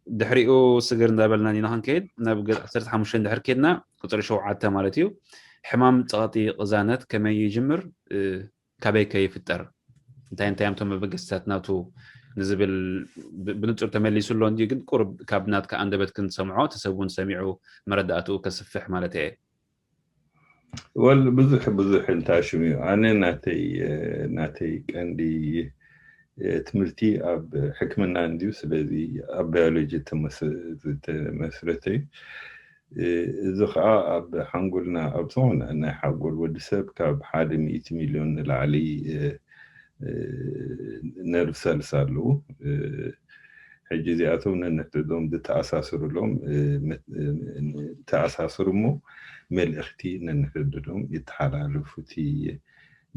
ድሕሪኡ ስግር እንዳበልና ኢና ክንከይድ ናብ ገጽ ዓሰርተ ሓሙሽተ ድሕር ከድና ቁፅሪ ሸውዓተ ማለት እዩ ሕማም ፀቕጢ ቅዛነት ከመይ ይጅምር ካበይ ከይፍጠር እንታይ እንታይ እቶም መበገስታት ናቱ ንዝብል ብንፁር ተመሊሱ ኣሎ እንዲ ግን ቁርብ ካብ ናትካ ኣንደበት ክንሰምዖ እቲ ሰብ እውን ሰሚዑ መረዳእትኡ ከስፍሕ ማለት እየ ወል ብዙሕ ብዙሕ እንታሽም እዩ ኣነ ናተይ ናተይ ቀንዲ ትምህርቲ ኣብ ሕክምና እንድዩ ስለዚ ኣብ ባዮሎጂ ተመስረተ እዩ እዚ ከዓ ኣብ ሓንጎልና ኣብ ዝኾነ ናይ ሓንጎል ወዲ ሰብ ካብ ሓደ ሚእቲ ሚልዮን ንላዕሊ ነርቭ ሰልስ ኣለዉ ሕጂ እዚኣቶም ነንሕድዶም ዝተኣሳስሩሎም ተኣሳስሩ እሞ መልእኽቲ ነንሕድዶም ይተሓላለፉ እቲ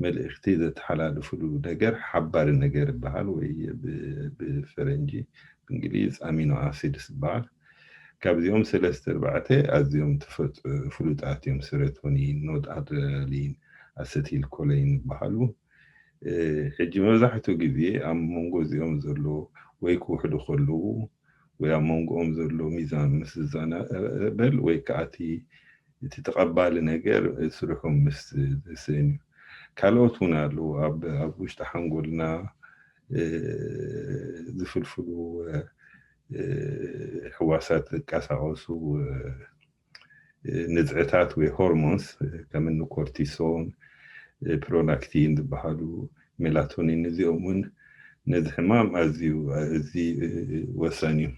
መልእኽቲ ዘተሓላልፍሉ ነገር ሓባሪ ነገር ይበሃል ወይ ብፈረንጂ ብእንግሊዝ ኣሚኖ ኣሲድስ ይበሃል ካብዚኦም ሰለስተ ኣርባዕተ ኣዝዮም ተፈጥ ፍሉጣት እዮም ሰረቶኒን ኖት ኣድረናሊን ኣሰቲል ኮለይን ይበሃሉ ሕጂ መብዛሕትኡ ግዜ ኣብ መንጎ እዚኦም ዘሎ ወይ ክውሕዱ ከለዉ ወይ ኣብ መንጎኦም ዘሎ ሚዛን ምስ ዝዛናበል ወይ ከዓ እቲ ተቐባሊ ነገር ስርሑ ምስ ዝስእን እዩ። ካልኦት እውን ኣለዉ ኣብ ውሽጢ ሓንጎልና ዝፍልፍሉ ሕዋሳት ዝንቀሳቐሱ ንዝዕታት ወይ ሆርሞንስ ከምኒ ኮርቲሶን ፕሮላክቲን ዝበሃሉ ሜላቶኒን እዚኦም እውን ነዚ ሕማም ኣዝዩ እዚ ወሳኒ እዩ።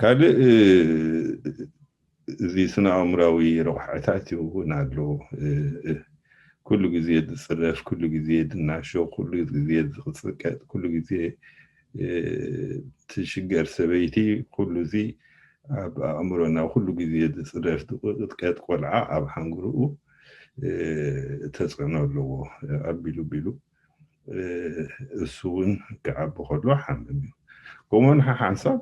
ካልእ እዚ ስነ ኣእምራዊ ረቑሓታት እውን ኣሎ። ኩሉ ግዜ ዝፅረፍ፣ ኩሉ ግዜ ዝናሾ፣ ኩሉ ግዜ ዝፅቀጥ፣ ኩሉ ግዜ ትሽገር ሰበይቲ፣ ኩሉ እዚ ኣብ ኣእምሮና ኩሉ ግዜ ዝፅረፍ ዝቕጥቀጥ ቆልዓ ኣብ ሓንግርኡ ተፅዕኖ ኣለዎ። ኣቢሉ ቢሉ እሱ እውን ክዓቢ ከሎ ሓምም እዩ። ከምኡውን ሓሓንሳብ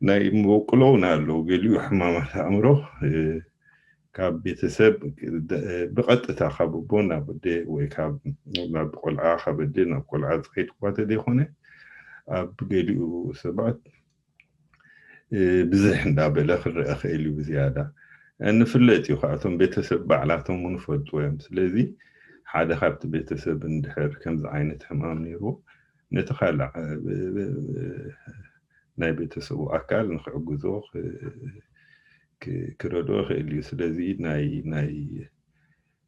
ናይ መበቅሎ እውን ኣለዉ። ገሊኡ ሕማማት ኣእምሮ ካብ ቤተሰብ ብቐጥታ ካብ ኣቦ ናብ ኣደ ወይ ናብ ቆልዓ ካብ ኣደ ናብ ቆልዓ ዝኸይድ እኳ ተዘይኮነ ኣብ ገሊኡ ሰባት ብዝሕ እንዳበለ ክረአ ክእል እዩ ብዝያዳ። ንፍለጥ እዩ ከዓ እቶም ቤተሰብ ባዕላቶም እውን ይፈልጥዎ እዮም። ስለዚ ሓደ ካብቲ ቤተሰብ እንድሕር ከምዚ ዓይነት ሕማም ነይርዎ ነቲ ካልእ ናይ ቤተሰቡ ኣካል ንክዕግዞ ክረድኦ ይኽእል እዩ። ስለዚ ናይ ናይ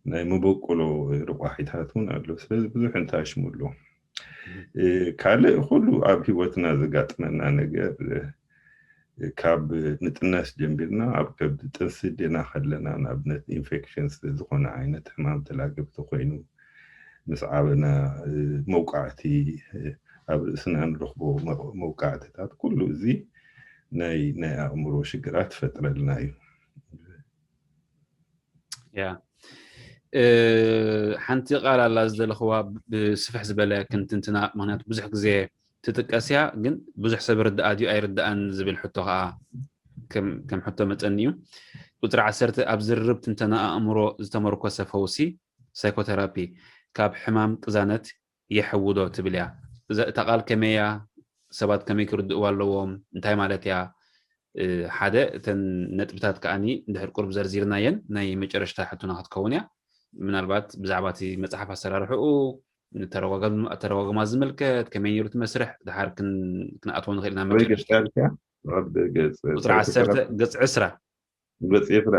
ናይ መበቆሎ ረቋሒታት እውን ኣሎ። ስለዚ ብዙሕ እንታሽሙ ኣሎ። ካልእ ኩሉ ኣብ ህይወትና ዘጋጥመና ነገር ካብ ንጥነስ ጀሚርና ኣብ ከብዲ ጥንሲ ዴና ከለና ንኣብነት ኢንፌክሽን ዝኾነ ዓይነት ሕማም ተላገብቲ ኮይኑ ምስ ዓበና መውቃዕቲ ኣብ ርእስና ንረኽቦ መውቃዕትታት ኩሉ እዚ ናይ ናይ ኣእምሮ ሽግራት ፈጥረልና እዩ። ያ ሓንቲ ቃል ኣላ ዝደለኽዋ ብስፍሕ ዝበለ ክንትንትና ምክንያቱ ብዙሕ ግዜ ትጥቀስ እያ ግን ብዙሕ ሰብ ርድኣ ድዩ ኣይርድኣን ዝብል ሕቶ ከዓ ከም ሕቶ መፀኒ እዩ። ቁፅሪ ዓሰርተ ኣብ ዝርርብ ትንተና ኣእምሮ ዝተመርኮሰ ፈውሲ ሳይኮተራፒ ካብ ሕማም ቅዛነት የሕውዶ ትብል እያ። እታ ቃል ከመይ እያ? ሰባት ከመይ ክርድእዋ ኣለዎም? እንታይ ማለት እያ? ሓደ እተን ነጥብታት ከዓኒ እንድሕር ቁርብ ዘርዚርናየን ናይ መጨረሽታ ሕቶና ክትከውን እያ። ምናልባት ብዛዕባ እቲ መፅሓፍ ኣሰራርሕኡ ተረጓግማ ዝምልከት ከመይ ነይሩ እቲ መስርሕ ድሓር ክንኣትዎ ንኽእል ኢና። መጨረሽታ ቁፅሪ ዓሰርተ ገፅ ዕስራ ገፅ ዕስራ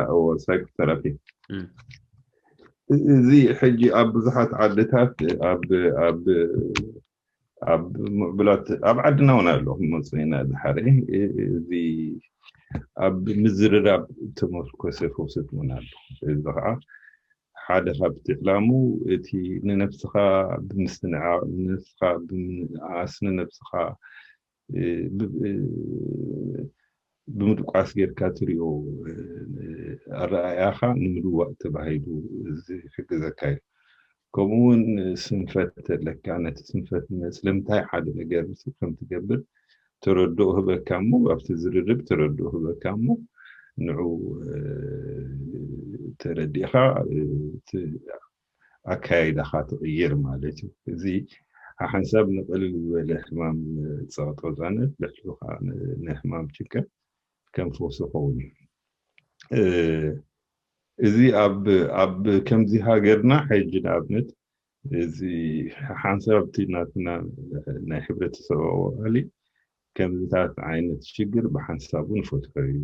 ሳይኮተራፒ እዚ ሕጂ ኣብ ብዙሓት ዓድታት ኣብ ኣብ ኣብ ምዕቡላት ኣብ ዓድና እውን ኣሎ ክመፁ ኢና ድሓረ እዚ ኣብ ምዝርራብ ተመርኮሰ ፈውሰት እውን ኣሎ። እዚ ከዓ ሓደ ካብቲ ዕላሙ እቲ ንነብስኻ ብምስትንዓቕ ንነብስኻ ብምንኣስ ንነብስኻ ብምድቋስ ጌርካ ትሪኦ ኣረኣእያኻ ንምልዋጥ ተባሂሉ ዝሕግዘካ እዩ። ከምኡ እውን ስንፈት ተለካ ነቲ ስንፈት ስለምንታይ ሓደ ነገር ከም ትገብር ተረድኦ ህበካ እሞ ኣብቲ ዝርርብ ተረድኦ ህበካ እሞ ንዑ ተረዲእኻ ኣካያይዳኻ ትቕይር ማለት እዩ። እዚ ሓንሳብ ንቕልል ዝበለ ሕማም ፀቕጦ ዛነት ልሕሉ ንሕማም ጭንቀት ከም ፈውሲ ይኸውን እዩ። እዚ ኣብ ኣብ ከምዚ ሃገርና ሕጂ ንኣብነት እዚ ሓንሳብ እቲ ናትና ናይ ሕብረተሰብ ኣዋሊ ከምዚታት ዓይነት ሽግር ብሓንሳቡ ንፈትሖ እዩ።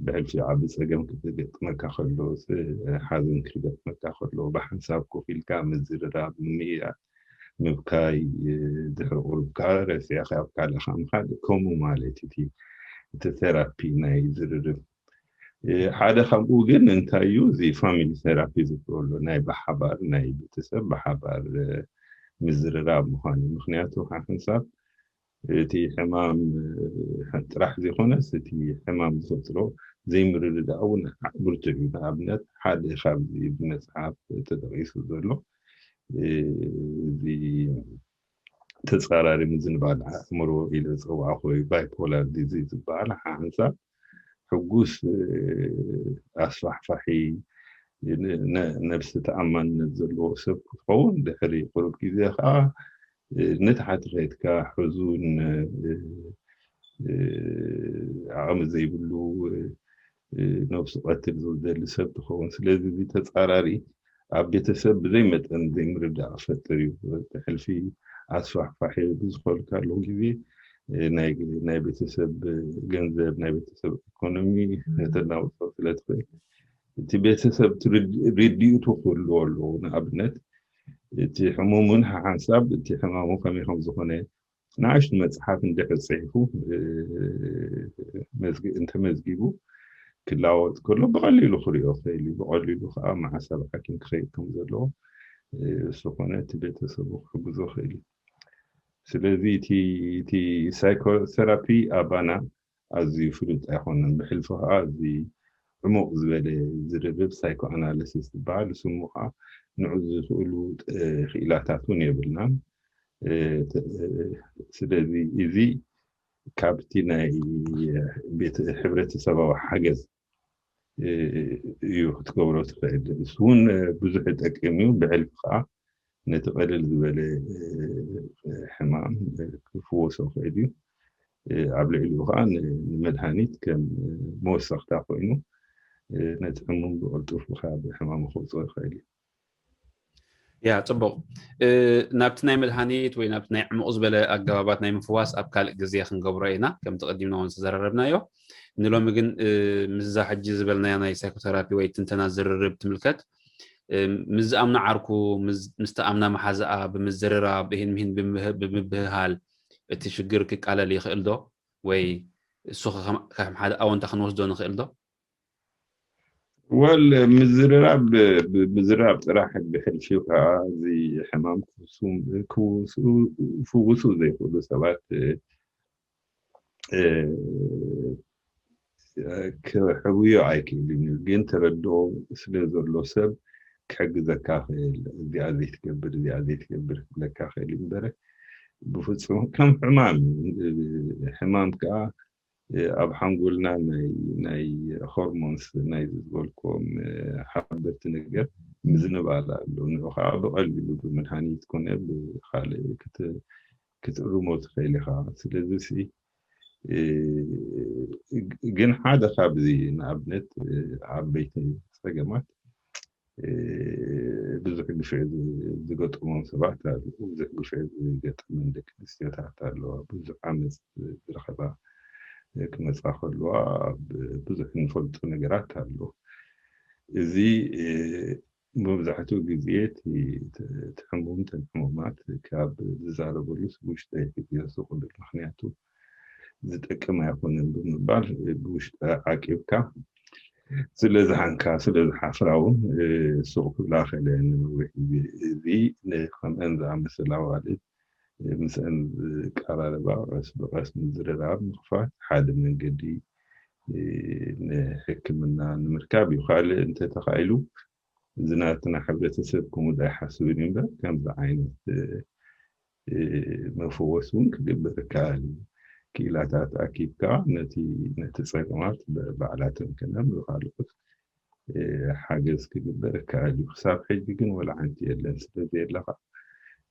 ብሕልፊ ዓቢ ጸገም ክገጥመካ ከሎ ሓዘን ክገጥመካ ከሎ ብሓንሳብ ኮፍ ኢልካ ምዝርራብ ምምእያድ ምብካይ ድሕሪ ቁሩብካ ረሲዕካ ኣብ ካልእካ ምኻድ ከምኡ ማለት እቲ እቲ ቴራፒ ናይ ዝርርብ ሓደ ካብኡ ግን እንታይ እዩ እዚ ፋሚሊ ቴራፒ ዝብሎ ናይ ብሓባር ናይ ቤተሰብ ብሓባር ምዝርራብ ምዃን እዩ ምክንያቱ ሓንሳብ እቲ ሕማም ጥራሕ ዘይኮነስ እቲ ሕማም ዝፈጥሮ ዘይምርድዳእ እውን ብርቱዕ እዩ። ንኣብነት ሓደ ካብዚ ብመፅሓፍ ተጠቒሱ ዘሎ እዚ ተፃራሪ ምዝንባል ኣእምሮ ኢለ ዝፀዋዕኮ ባይፖላር ዲዚዝ ዝበሃል ሓንሳብ ሕጉስ ኣስፋሕፋሒ ነብሲ ተኣማንነት ዘለዎ ሰብ ክትኸውን፣ ድሕሪ ቁሩብ ግዜ ከዓ ንታሕቲ ከይድካ ሕዙን፣ ዓቕሚ ዘይብሉ፣ ነብሱ ቀትል ዝደሊ ሰብ ትኸውን። ስለዚ እዚ ተፃራሪ ኣብ ቤተሰብ ብዘይ መጠን ዘይምርዳእ ክፈጥር እዩ። ብሕልፊ ኣስፋሕፋሒ ብዝኾልካሉ ግዜ ናይ ቤተሰብ ገንዘብ፣ ናይ ቤተሰብ ኢኮኖሚ ከተናውፆ ስለ ትኽእል፣ እቲ ቤተሰብ ርድኢቱ ክህልዎ ኣለዎ። ንኣብነት እቲ ሕሙም እውን ሓንሳብ እቲ ሕማሙ ከመይ ከም ዝኾነ ንኣሽቱ መፅሓፍ እንድሕር ፅሒፉ እንተመዝጊቡ ክላወጥ ከሎ ብቐሊሉ ክሪኦ ክእል እዩ። ብቐሊሉ ከዓ መዓስ ኣብ ሓኪም ክኸይድ ከም ዘለዎ እሱ ኮነ እቲ ቤተሰቡ ክሕግዞ ክእል እዩ። ስለዚ እቲ ሳይኮቴራፒ ኣባና ኣዝዩ ፍሉጥ ኣይኮነን። ብሕልፊ ከዓ እዚ ዕሙቕ ዝበለ ዝርርብ ሳይኮ ኣናሊሲስ ዝበሃል፣ ስሙ ከዓ ንዑ ዝኽእሉ ክኢላታት እውን የብልናን። ስለዚ እዚ ካብቲ ናይ ቤት ሕብረተሰባዊ ሓገዝ እዩ ክትገብሮ ትኽእል። እሱ እውን ብዙሕ ይጠቅም እዩ። ብሕልፊ ከዓ ነቲ ቀልል ዝበለ ሕማም ክፍወሶ ክእል እዩ። ኣብ ልዕሊኡ ከዓ ንመድሃኒት ከም መወሰኽታ ኮይኑ ነቲ ሕሙም ብቕልጡፍ ካብ ሕማሙ ከውፅኦ ይኽእል እዩ። ያ ጽቡቕ። ናብቲ ናይ መድሃኒት ወይ ናብቲ ናይ ዕሙቕ ዝበለ ኣገባባት ናይ ምፍዋስ ኣብ ካልእ ግዜ ክንገብሮ ኢና፣ ከምቲ ቀዲምና እውን ዝተዘራረብናዮ። ንሎሚ ግን ምስዛ ሕጂ ዝበልናያ ናይ ሳይኮተራፒ ወይ ትንተና ዝርርብ ትምልከት፣ ምስ ዝኣምና ዓርኩ፣ ምስ ተኣምና መሓዛኣ ብምዝርራብ፣ ብሂን ምሂን ብምብህሃል እቲ ሽግር ክቃለል ይኽእል ዶ? ወይ እሱ ከም ሓደ ኣወንታ ክንወስዶ ንኽእል ዶ? ወል ምዝርራብ ምዝርራብ ጥራሕ ብሕልፊ ከዓ እዚ ሕማም ክፍውሱ ዘይክእሉ ሰባት ክሕውዮ ኣይክእልን እዩ። ግን ተረድኦ ስለ ዘሎ ሰብ ክሕግዘካ ክእል፣ እዚኣ ዘይትገብር እዚኣ ዘይትገብር ክብለካ ክእል እዩ። እምበረ ብፍፁም ከም ሕማም እዩ። ሕማም ከዓ ኣብ ሓንጎልና ናይ ሆርሞንስ ናይ ዝበልኩም ሓበርቲ ነገር ምዝንባል ኣሎ። ንዑ ከዓ ብቐሊሉ ብመድሃኒት ኮነ ብካልእ ክትእርሞ ትኽእል ኢኻ። ስለዚ ግን ሓደ ካብዚ ንኣብነት ዓበይቲ ፀገማት ብዙሕ ግፍዒ ዝገጥሞም ሰባት ኣለዉ። ብዙሕ ግፍዒ ዝገጠመን ደቂ ኣንስትዮታት ኣለዋ። ብዙሕ ዓመፅ ዝረኸባ ክመፃ ከለዋ ብዙሕ እንፈልጦ ነገራት ኣሎ። እዚ መብዛሕትኡ ግዜ እቲ ሕሙም ተን ሕሙማት ካብ ዝዛረበሉስ ብውሽጠ ይሕግዮ ዝቕብል ምክንያቱ ዝጠቅም ኣይኮነን ብምባል ብውሽጠ ዓቂብካ ስለ ዝሃንካ ስለ ዝሓፍራ እውን ሱቕ ክብላ ከለ ንነዊሕ ግዜ እዚ ከምአን ዝኣመሰላ ኣዋልድ ምስአን ዝቀራረባ ቀስ ብቀስ ምዝርራብ ምኽፋት ሓደ መንገዲ ንሕክምና ንምርካብ እዩ። ካልእ እንተተኻኢሉ እዚ ናትና ሕብረተሰብ ከምኡ ዶ ኣይሓስብን እዩ እምበር ከምዚ ዓይነት መፈወሲ እውን ክግበር ይከኣል እዩ። ክኢላታት ኣኪብካ ነቲ ነቲ ፀገማት ባዕላተን ከነ ብካልኦት ሓገዝ ክግበር ይከኣል እዩ። ክሳብ ሕጂ ግን ወላ ሓንቲ የለን። ስለዚ የለ ከዓ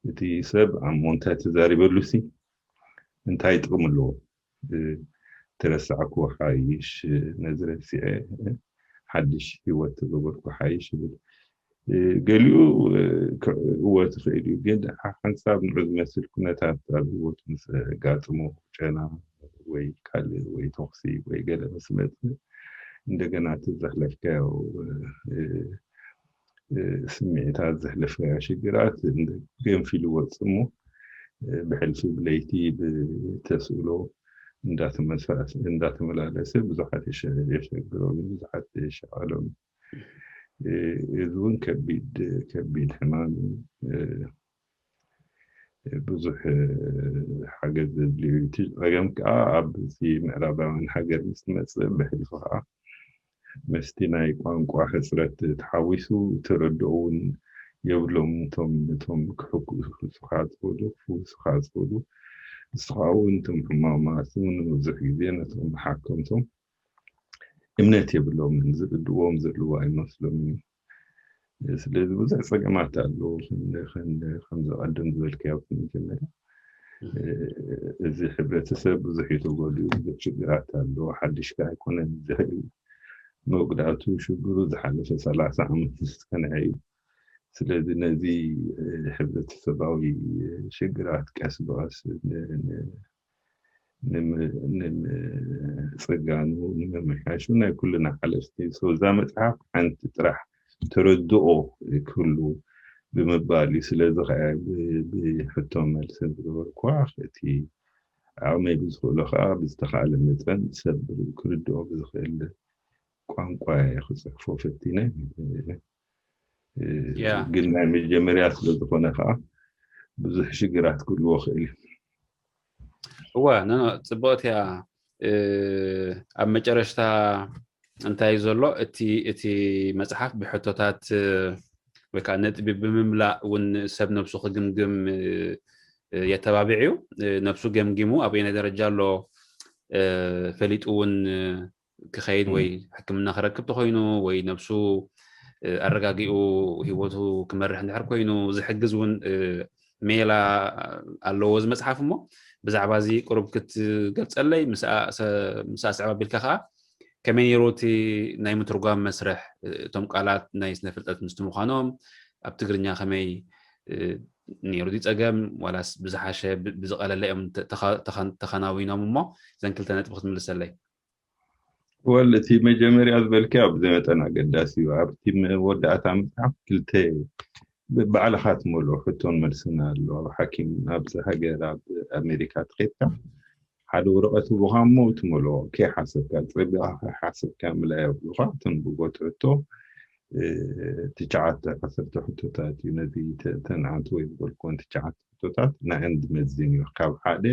እቲ ሰብ ኣብ ሞንታይ ተዛሪበሉ ሲ እንታይ ጥቕሚ ኣለዎ? ተረሳዕኩ ሓይሽ፣ ነዚ ረሲዐ ሓድሽ ህይወት ተገበርኩ ሓይሽ ይብል። ገሊኡ ክዕወት ይኽእል እዩ፣ ግን ሓንሳብ ንዑ ዝመስል ኩነታት ኣብ ህይወቱ ምስ ኣጋጥሞ ጨና ወይ ካልእ ወይ ተኹሲ ወይ ገለ ምስ መጽእ እንደገና እቲ ዘሕለፍካዮ ስምዒታት ዘሕለፍካዮ ሽግራት ገንፊሉ ወጽእ እሞ ብሕልፊ ብለይቲ ብተስእሎ እንዳተመላለሰ ብዙሓት የሸግሮም ብዙሓት የሸቐሎም። እዚ እውን ከቢድ ከቢድ ሕማም ብዙሕ ሓገዝ ዘድልዩ እቲ ፀገም ከዓ ኣብዚ ምዕራባውያን ሃገር ምስ መፅእ ብሕልፊ ከዓ ምስቲ ናይ ቋንቋ ሕፅረት ተሓዊሱ ተረድኦ እውን የብሎም እቶም እቶም ክሕኩሱኻ ዝኽእሉ ክፍውሱኻ ዝኽእሉ ንስኻ እውን እቶም ሕማማት እውን ብዙሕ ግዜ ነቶም ሓከምቶም እምነት የብሎምን ዝርድዎም ዘለዉ ኣይመስሎምን ስለዚ ብዙሕ ፀገማት ኣለዉ። ከም ዝቐድም ዝበልካዮ መጀመርያ እዚ ሕብረተሰብ ብዙሕ እዩ ተጎዲኡ፣ ብዙሕ ሽግራት ኣለዎ። ሓድሽ ከ ኣይኮነን ዝኽእል መጉዳእቱ ሽግሩ ዝሓለፈ ሰላሳ ዓመት ዝፀንሐ እዩ። ስለዚ ነዚ ሕብረተሰባዊ ሽግራት ቀስ ብቐስ ንምፅጋኑ ንምምሕያሹ ናይ ኩልና ሓለፍቲ። እዛ መፅሓፍ ሓንቲ ጥራሕ ተረድኦ ክህሉ ብምባል እዩ። ስለዚ ከዓ ብሕቶ መልስን ዝገበርኩዋ እቲ ዓቕመይ ብዝኽእሎ ከዓ ብዝተኻእለ መጠን ሰብ ክርድኦ ብዝኽእል ቋንቋ ክፅሕፎ ፈቲነ። ግን ናይ መጀመርያ ስለዝኾነ ከዓ ብዙሕ ሽግራት ክህልዎ ክእል እዩ። እወ፣ ጽብቕቲ እያ። ኣብ መጨረሽታ እንታይ እዩ ዘሎ? እቲ እቲ መጽሓፍ ብሕቶታት ወይ ከዓ ነጥቢ ብምምላእ እውን ሰብ ነብሱ ክግምግም የተባብዕ እዩ። ነብሱ ገምጊሙ ኣብ የናይ ደረጃ ኣሎ ፈሊጡ እውን ክኸይድ ወይ ሕክምና ክረክብ ተኮይኑ ወይ ነብሱ ኣረጋጊኡ ህይወቱ ክመርሕ እንድሕር ኮይኑ ዝሕግዝ እውን ሜላ ኣለዎ እዚ መፅሓፍ። እሞ ብዛዕባ እዚ ቅሩብ ክትገልፀለይ ምስኣ ስዕብ ኣቢልካ ከዓ ከመይ ነይሩ እቲ ናይ ምትርጓም መስርሕ? እቶም ቃላት ናይ ስነ ፍልጠት ምስቲ ምዃኖም ኣብ ትግርኛ ከመይ ነይሩ? ዲ ፀገም ዋላስ ብዝሓሸ ብዝቐለለ እዮም ተኸናዊኖም? እሞ ዘን ክልተ ነጥቢ ክትምልሰለይ። ወል እቲ መጀመርያ ዝበልካዮ ብዘይ መጠን ኣገዳሲ እዩ። ኣብቲ መወዳእታ መፅሓፍ ክልተ ባዕልኻ ትመልኦ ሕቶን መልስን ኣሎ። ኣብ ሓኪም ኣብዚ ሃገር ኣብ ኣሜሪካ ትኸድካ ሓደ ወረቐት ህቡኻ እሞ ትመልኦ ከይሓሰብካ ፀቢኻ ከይሓሰብካ ምልኣይ ኣብሉኻ ተንብቦ ትሕቶ ትሽዓተ ዓሰርተ ሕቶታት እዩ። ነዚ ተንዓት ወይ ዝበልኮን ትሽዓተ ሕቶታት ንዕን ዝመዝን እዩ። ካብ ሓደ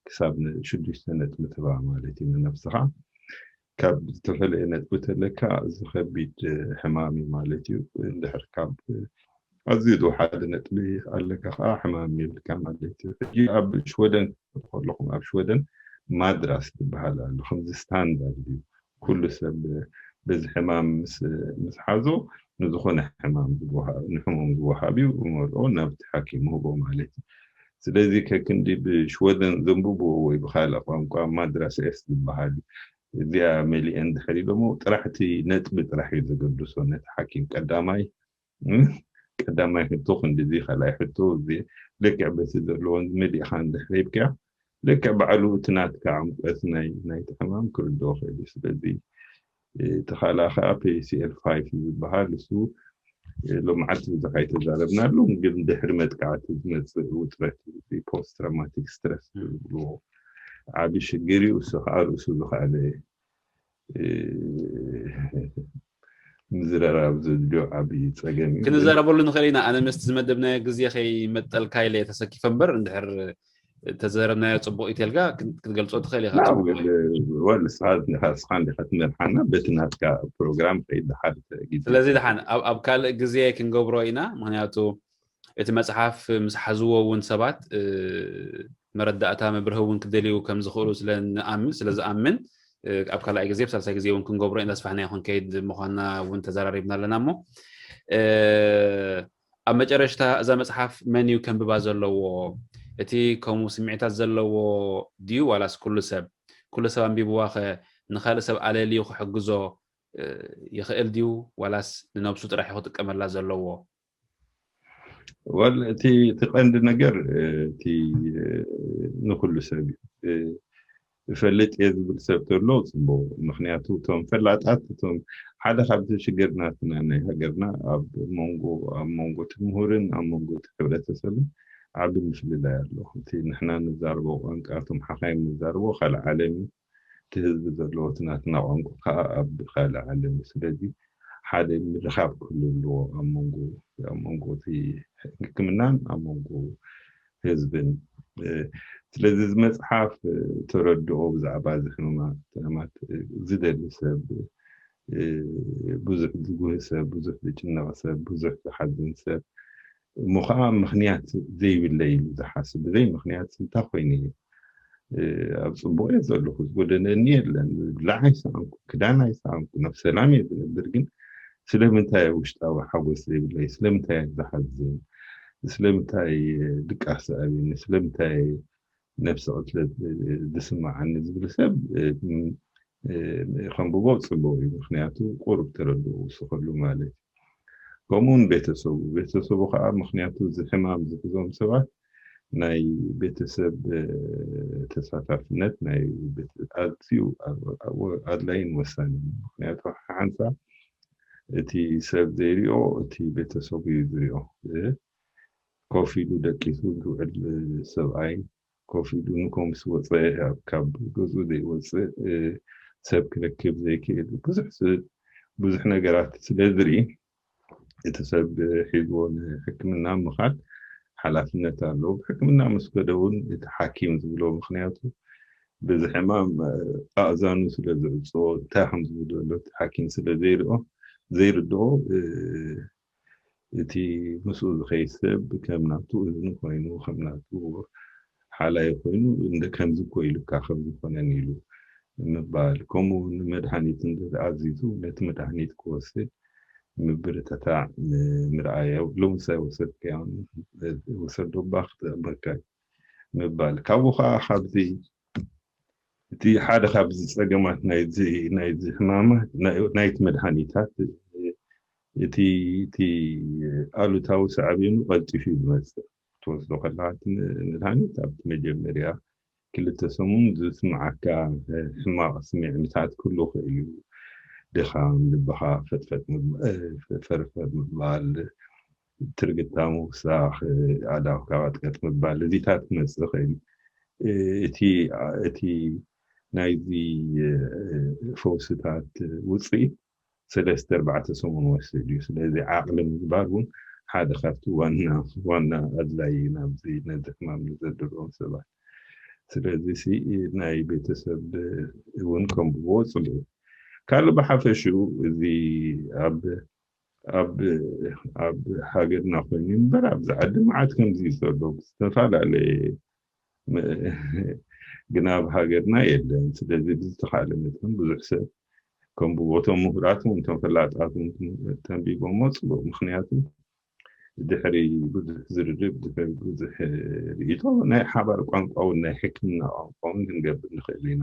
ክሳብ ሽዱሽተ ነጥቢ ትባ ማለት እዩ ንነብስኻ። ካብ ዝተፈለየ ነጥቢ ተለካ እዚ ከቢድ ሕማም እዩ ማለት እዩ። እንድሕር ካብ ኣዝዩ ዝወሓደ ነጥቢ ኣለካ ከዓ ሕማም የብልካ ማለት እዩ። ሕጂ ኣብ ሽወደን ክትፈልጡ ከለኹም ኣብ ሽወደን ማድራስ ዝበሃል ኣሎ። ከምዚ ስታንዳርድ እዩ። ኩሉ ሰብ በዚ ሕማም ምስ ሓዞ ንዝኾነ ሕማም ንሕሙም ዝወሃብ እዩ። መርኦ ናብቲ ሓኪም ህቦ ማለት እዩ። ስለዚ ከክንዲ ብሽወደን ዘንብብዎ ወይ ብካልእ ቋንቋ ማድራስ ኤስ ዝበሃል እዩ። እዚኣ መሊአን ድሕር ኢሎሞ ጥራሕ እቲ ነጥቢ ጥራሕ እዩ ዘገድሶ ነቲ ሓኪም። ቀዳማይ ቀዳማይ ሕቶ ክንዲዚ፣ ካልኣይ ሕቶ እዚ፣ ልክዕ በቲ ዘለዎን መሊእኻ እንድሕር ሂብካዮ ልክዕ ባዕሉ እቲ ናትካ ዕምቀት ናይ ናይቲ ሕማም ክርድኦ ክእል እዩ። ስለዚ እቲ ካልኣ ከዓ ፒሲኤል ፋይቭ ዝበሃል እሱ ሎምዓልቲ ብዙሕ ኣይተዛረብናሉ፣ ግን ድሕሪ መጥቃዕቲ ዝመፅእ ውጥረት ፖስት ትራውማቲክ ስትረስ ዝብልዎ ዓብዪ ሽግር እዩ። እሱ ከዓ ርእሱ ዝኸኣለ ምዝረራብ ዘድልዮ ዓብዪ ፀገም እዩ። ክንዘረበሉ ንኽእል ኢና። ኣነ ምስቲ ዝመደብናዮ ግዜ ከይመጠልካ ኢለ ተሰኪፈ እምበር እንድሕር ተዘረብናዮ ፅቡቅ ኢተልካ ክትገልፆ ትኽእል ኢኻ። ወል ስኻ እንዲኻ ትመርሓና በቲ ናትካ ፕሮግራም ከይድ ድሓር ግዜ። ስለዚ ድሓን ኣብ ካልእ ግዜ ክንገብሮ ኢና። ምክንያቱ እቲ መፅሓፍ ምስ ሓዝዎ እውን ሰባት መረዳእታ መብርህ እውን ክደልዩ ከም ዝኽእሉ ስለንኣምን ስለዝኣምን ኣብ ካልኣይ ግዜ ብሳልሳይ ግዜ እውን ክንገብሮ ኢና። ተስፋሕና ይኹን ከይድ ምዃንና እውን ተዘራሪብና ኣለና። እሞ ኣብ መጨረሽታ እዛ መፅሓፍ መን እዩ ከንብባ ዘለዎ? እቲ ከምኡ ስምዒታት ዘለዎ ድዩ ዋላስ ኩሉ ሰብ? ኩሉ ሰብ ኣንቢብዋ ኸ ንኻልእ ሰብ ኣለልዩ ክሕግዞ ይኽእል ድዩ ዋላስ ንነብሱ ጥራሕ እዩ ክጥቀመላ ዘለዎ? ወል እቲ እቲ ቀንዲ ነገር እቲ ንኩሉ ሰብ እዩ። እፈልጥ እየ ዝብል ሰብ ተሎ ፅቡቅ። ምክንያቱ እቶም ፈላጣት እቶም ሓደ ካብቲ ሽግር ናትና ናይ ሃገርና ኣብ መንጎ ኣብ መንጎ እቲ ምሁርን ኣብ መንጎ እቲ ሕብረተሰብን ዓቢ ምፍልላይ ኣሎ። እቲ ንሕና ንዛርቦ ቋንቋ እቶም ሓኻይም ንዛርቦ ካልእ ዓለም እዩ። እቲ ህዝቢ ዘለዎ እቲ ናትና ቋንቋ ከዓ ኣብ ካልእ ዓለም እዩ። ስለዚ ሓደ ምርኻብ ክህሉ ኣለዎ ኣብ መንጎ ኣብ መንጎ እቲ ሕክምናን ኣብ መንጎ ህዝብን። ስለዚ እዚ መፅሓፍ ተረድኦ ብዛዕባ እዚ ሕማማት ዝደሊ ሰብ፣ ብዙሕ ዝጉህ ሰብ፣ ብዙሕ ዝጭነቕ ሰብ፣ ብዙሕ ዝሓዝን ሰብ እሞ ከዓ ምክንያት ዘይብለይ ኢሉ ዝሓስብ ብዘይ ምክንያት እንታይ ኮይኑ እየ ኣብ ፅቡቅ እየ ዘለኹ ዝጎደለኒ የለን፣ ዝብላዕ ኣይሰኣንኩ፣ ክዳን ኣይሰኣንኩ፣ ነብ ሰላም እየ ዝነብር። ግን ስለምንታይ ውሽጣዊ ሓጎስ ዘይብለይ? ስለምንታይ ዝሓዝን? ስለምንታይ ድቃስ ኣብኒ? ስለምንታይ ነብሲ ቅትለት ዝስምዓኒ ዝብል ሰብ ከንብቦ ጽቡቕ እዩ። ምኽንያቱ ቁሩብ ተረድኦ ውስኸሉ ማለት እዩ። ከምኡውን ቤተሰቡ፣ ቤተሰቡ ከዓ ምኽንያቱ እዚ ሕማም ዝሕዞም ሰባት ናይ ቤተሰብ ተሳታፍነት ናይ ኣዝዩ ኣድላይን ወሳኒ። ምኽንያቱ ሓንሳ እቲ ሰብ ዘይሪኦ እቲ ቤተሰቡ እዩ ዝሪኦ። ኮፍ ኢሉ ደቂሱ ዝውዕል ሰብኣይ፣ ኮፍ ኢሉ ንኮምስ ወፀ፣ ካብ ገዝኡ ዘይወፅእ፣ ሰብ ክረክብ ዘይክእል፣ ብዙሕ ነገራት ስለ ዝርኢ፣ እቲ ሰብ ሒዝዎ ንሕክምና ምኻድ ሓላፍነት ኣለዎ። ብሕክምና ምስ ከደ እውን እቲ ሓኪም ዝብሎ፣ ምኽንያቱ በዚ ሕማም ኣእዛኑ ስለ ዝዕፅዎ፣ እንታይ ከም ዝብሎ ዘሎ እቲ ሓኪም ስለ ዘይርኦ ዘይርድኦ፣ እቲ ምስኡ ዝኸይድ ሰብ ከም ናቱ እዝኒ ኮይኑ፣ ከም ናቱ ሓላይ ኮይኑ፣ እንደ ከምዚ እኮ ኢሉካ፣ ከምዚ ኮነን ኢሉ ምባል፣ ከምኡ እውን መድሃኒት እንተ ኣዚዙ ነቲ መድሃኒት ክወስድ ምብርትታዕ፣ ምርኣይ። ሎምስ ኣይወሰድካዮን፣ ውሰዶ እባ ክጠቕመካ እዩ ምባል። ካብኡ ከዓ ካብዚ እቲ ሓደ ካብዚ ጸገማት ናይዚ ናይዚ ሕማማት ናይ ናይቲ መድሃኒታት እቲ እቲ ኣሉታዊ ሳዕቤኑ ቀልጢፉ እዩ ዝመጽእ። ክትወስዶ ከለኻ እቲ መድሃኒት ኣብቲ መጀመርያ ክልተ ሰሙን ዝስምዓካ ሕማቕ ስምዒታት ክህሉ ይኽእል እዩ። ድኻም፣ ልብኻ ፈጥፈጥ ምባ- ፈርፈር ምባል፣ ትርግታ ምውሳኽ፣ ኣእዳውካ ቀጥቀጥ ምባል፣ እዚታት ክመጽእ ይኽእል እዩ። እቲ እቲ ናይዚ ፈውስታት ውፅኢት ሰለስተ ኣርባዕተ ሰሙን ወስድ እዩ። ስለዚ ዓቕሊ ምግባር እውን ሓደ ካብቲ ዋና ዋና ኣድላይ ናብዚ ነዚ ሕማም ንዘድርኦም ሰባት። ስለዚ ሲ ናይ ቤተሰብ እውን ከንብቦ ጽልኡ። ካልእ ብሓፈሽኡ እዚ ኣብ ኣብ ኣብ ሃገርና ኮይኑ እምበር ኣብዚ ዓዲ መዓት ከምዚ እዩ ዘሎ ብዝተፈላለየ ግና ኣብ ሃገርና የለን። ስለዚ ብዝተኻለ መጠን ብዙሕ ሰብ ከም ብቦቶም ምሁራት እውን እቶም ፈላጣት እውን ተንቢቦሞ ጽቡቕ። ምክንያቱ ድሕሪ ብዙሕ ዝርርብ ድሕሪ ብዙሕ ርእይቶ ናይ ሓባር ቋንቋ እውን ናይ ሕክምና ቋንቋ እውን ክንገብር ንኽእል ኢና።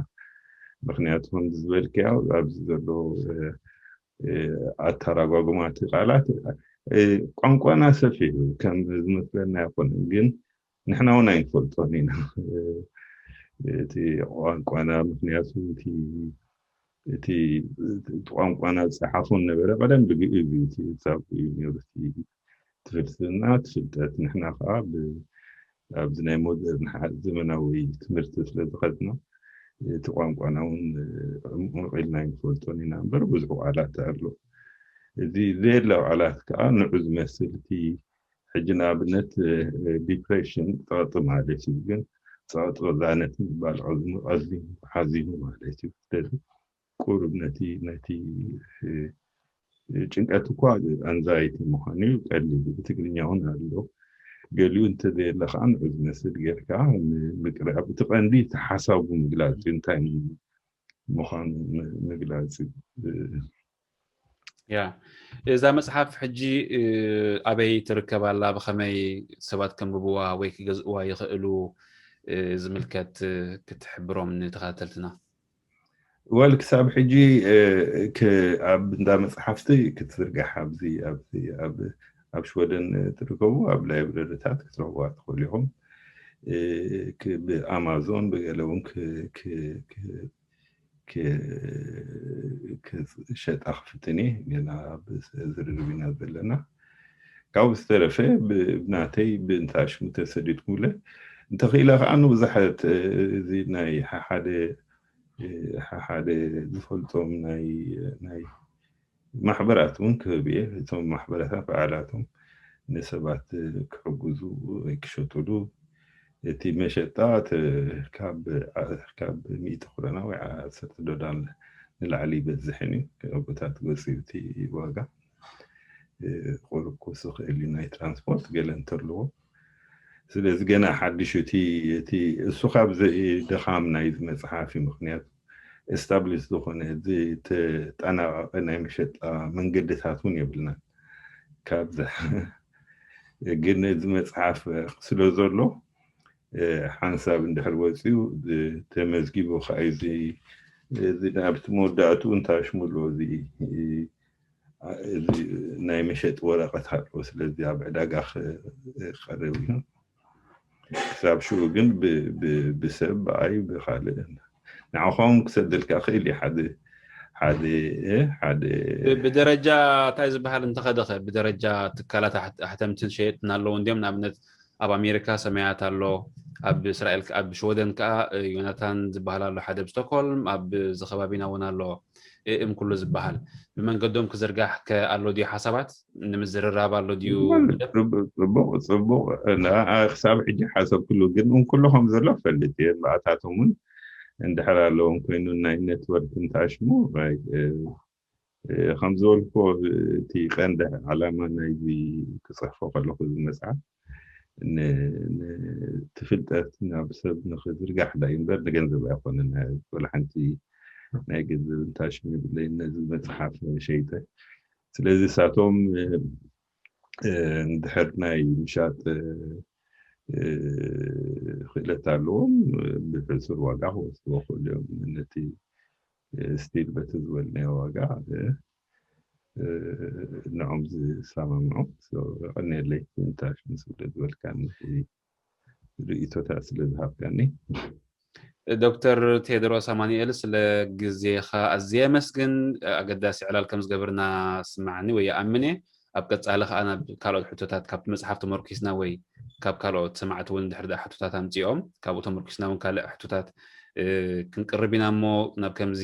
ምክንያቱ ከም ዝበልክያ ኣብዚ ዘሎ ኣተራጓጉማት ቃላት ቋንቋና ሰፊሕ እዩ ከም ዝመስለና ኣይኮነን ግን ንሕና እውን ኣይንፈልጦን ኢና እቲ ቋንቋና ምክንያቱ እቲ እቲ ቋንቋና ዝፀሓፉ ነበረ ቀደም ብግእዝ እዩ እቲ ፃውዒ ነይሩ እቲ ፍልስፍና እቲ ፍልጠት ንሕና ከዓ ኣብዚ ናይ ሞደርን ዘመናዊ ትምህርቲ ስለ ዝኸድና እቲ ቋንቋና እውን ዕሙቕ ኢልና ኣይንፈልጦን ኢና እምበር ብዙሕ ቃላት ኣሎ። እዚ ዘየለ ቃላት ከዓ ንዑ ዝመስል እቲ ሕጂ ንኣብነት ዲፕሬሽን ፀቕጢ ማለት እዩ ግን ፀቕጢ ቅዛነት ምባል ኣዝዩ ሓዚኑ ማለት እዩ። ስለዚ ቁሩብ ነቲ ነቲ ጭንቀት እኳ ኣንዛይቲ ምዃኑ እዩ ቀሊል ብትግርኛ እውን ኣሎ። ገሊኡ እንተዘየለ ከዓ ንዑ ዝመስል ጌርካ ምቅራብ እቲ ቀንዲ እቲ ሓሳቡ ምግላፅ እዩ እንታይ ምዃኑ ምግላፅ እዩ። ያ እዛ መፅሓፍ ሕጂ ኣበይ ትርከብ ኣላ ብኸመይ ሰባት ከንብብዋ ወይ ክገዝእዋ ይኽእሉ ዝምልከት ክትሕብሮም ንተኸታተልትና ወል ክሳብ ሕጂ ኣብ እንዳ መፅሓፍቲ ክትዝርጋሕ ኣብዚ ኣብዚ ኣብ ኣብ ሽወደን ትርከቡ ኣብ ላይብረሪታት ክትረኽቡዋ ትኽእሉ ኢኹም። ብኣማዞን ብገለ እውን ክሸጣ ክፍትን እየ ገና ዝርርብ ኢና ዘለና። ካብኡ ዝተረፈ ብናተይ ብእንታ ሽሙ ተሰዲድኩምለ እንተኽኢለ ከዓ ንብዙሓት እዚ ናይ ሓደ ሓደ ዝፈልጦም ናይ ናይ ማሕበራት እውን ክህብ እየ። እቶም ማሕበራታት በዓላቶም ንሰባት ክሕግዙ ወይ ክሸጥሉ እቲ መሸጣ ካብ ሚእቲ ኩረና ወይ ዓሰርተ ዶላር ንላዕሊ ይበዝሕን እዩ። ቦታት ገፂ እቲ ዋጋ ቁሩብ ክውስኽ ይኽእል እዩ ናይ ትራንስፖርት ገለ እንተለዎ። ስለዚ ገና ሓድሽ እቲ እቲ እሱ ካብ ድኻም ናይዚ መፅሓፍ እዩ። ምክንያቱ ኤስታብሊሽ ዝኾነ ዝተጠናቐቐ ናይ መሸጣ መንገድታት እውን የብልናን። ካብ ግን እዚ መፅሓፍ ስለ ዘሎ ሓንሳብ እንድሕር ወፂኡ ተመዝጊቡ ከዓ እዚ ናብቲ መወዳእትኡ እንታይ ሽሙ ኣሎ እዚ ናይ መሸጢ ወረቐት ኣለዎ። ስለዚ ኣብ ዕዳጋ ክቐርብ እዩ። ክሳብ ሽዑ ግን ብሰብ ብኣይ ብካልእ ንዓኹም ክሰደልካ ክእል እዩ ሓደ ሓደ ሓደ ብደረጃ እንታይ ዝበሃል እንተኸደኸ ብደረጃ ትካላት ኣሕተምትን ሸየጥትን ኣለዉ እንዲም ንኣብነት ኣብ ኣሜሪካ ሰማያት ኣሎ ኣብ እስራኤል ኣብ ሽወደን ከዓ ዮናታን ዝበሃል ኣሎ ሓደ ኣብ ስቶክሆልም ኣብ ዝከባቢና እውን ኣሎ እም ኩሉ ዝበሃል ብመንገዶም ክዝርጋሕ ከኣሎ ድዩ ሓሳባት ንምዝርራብ ኣሎ ድዩ ጽቡቅ ጽቡቅ ክሳብ ሕጂ ሓሰብ ክሉ ግን እንኩሉ ከም ዘሎ ፈልጥ እየ ብኣታቶም እውን እንድሕር ኣለዎም ኮይኑ ናይ ኔትወርክ እንታሽሙ ከም ዝበልኮ እቲ ቀንዲ ዓላማ ናይዚ ክፅሕፎ ከለኩ እዚ መፅሓፍ ትፍልጠት ናብ ሰብ ንክዝርጋሕ ዳ እምበር ንገንዘብ ኣይኮነን። ወላ ሓንቲ ናይ ገንዘብ እንታሽሙ የብለይ ነዚ መፅሓፍ ሸይጠ። ስለዚ ሳቶም እንድሕር ናይ ምሻጥ ክእለት ኣለዎም ብሕሱር ዋጋ ክወስድዎ ክእሉ እዮም። ነቲ ስቲል በቲ ዝበልናዮ ዋጋ ንዖም ዝሰማምዑ ቀኒየለይ ንታሽ ምስ ዝበልካኒ ርእቶታት ስለ ዝሃብካኒ። ዶክተር ቴድሮስ ኣማኑኤል ስለ ግዜኻ ኣዝየ የመስግን። ኣገዳሲ ዕላል ከም ዝገብርና ስማዕኒ ወይ ይኣምን እየ። ኣብ ቀጻሊ ከዓ ናብ ካልኦት ሕቶታት ካብቲ መፅሓፍ ተመርኪስና ወይ ካብ ካልኦት ሰማዕቲ እውን ድሕሪ ደኣ ሕቶታት ኣምፅኦም ካብኡ ተመርኪስና እውን ካልእ ሕቶታት ክንቅርብ ኢና እሞ ናብ ከምዚ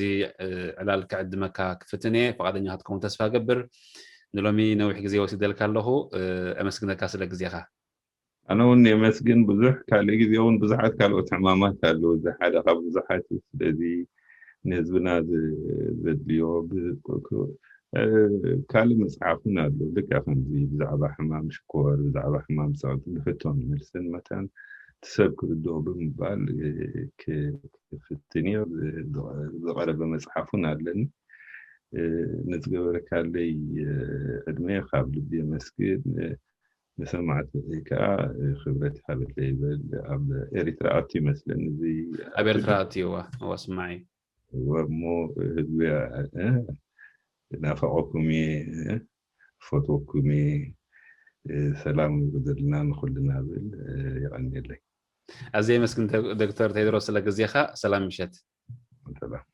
ዕላል ክዕድመካ ክፍትን እየ። ፈቓደኛ ክትከውን ተስፋ ገብር። ንሎሚ ነዊሕ ግዜ ወሲደልካ ኣለኹ። ኣመስግነካ ስለ ግዜኻ። ኣነ እውን የመስግን። ብዙሕ ካልእ ግዜ እውን ብዙሓት ካልኦት ሕማማት ኣለዉ። እዚ ሓደ ካብ ብዙሓት እዩ። ስለዚ ንህዝብና ዘድልዮ ካልእ መፅሓፍ እውን ኣሎ። ልክዕ ከምዚ ብዛዕባ ሕማም ሽኮር፣ ብዛዕባ ሕማም ፀቕጢ ብሕቶን መልስን መታን እቲ ሰብ ክርድኦ ብምባል ክፍትን እየ። ዝቐረበ መፅሓፍ እውን ኣለኒ። ንዝገበረካለይ ዕድመ ካብ ልቢ የመስግን። ንሰማዕቲ ከዓ ክብረት ይሃበለይ ይበል። ኣብ ኤሪትራ ኣቱ ይመስለኒ እዚ ኣብ ኤርትራ ኣትዩዋ እዋ ስማዒ እሞ ህዝቢ ናፈቐኩም እየ ፈትወኩም እየ ሰላም ይግደልና ንኩልና ብል የቐንየለይ። ኣዝየ የመስግን ዶክተር ቴድሮስ ስለ ግዜኻ። ሰላም ምሸት። ሰላም።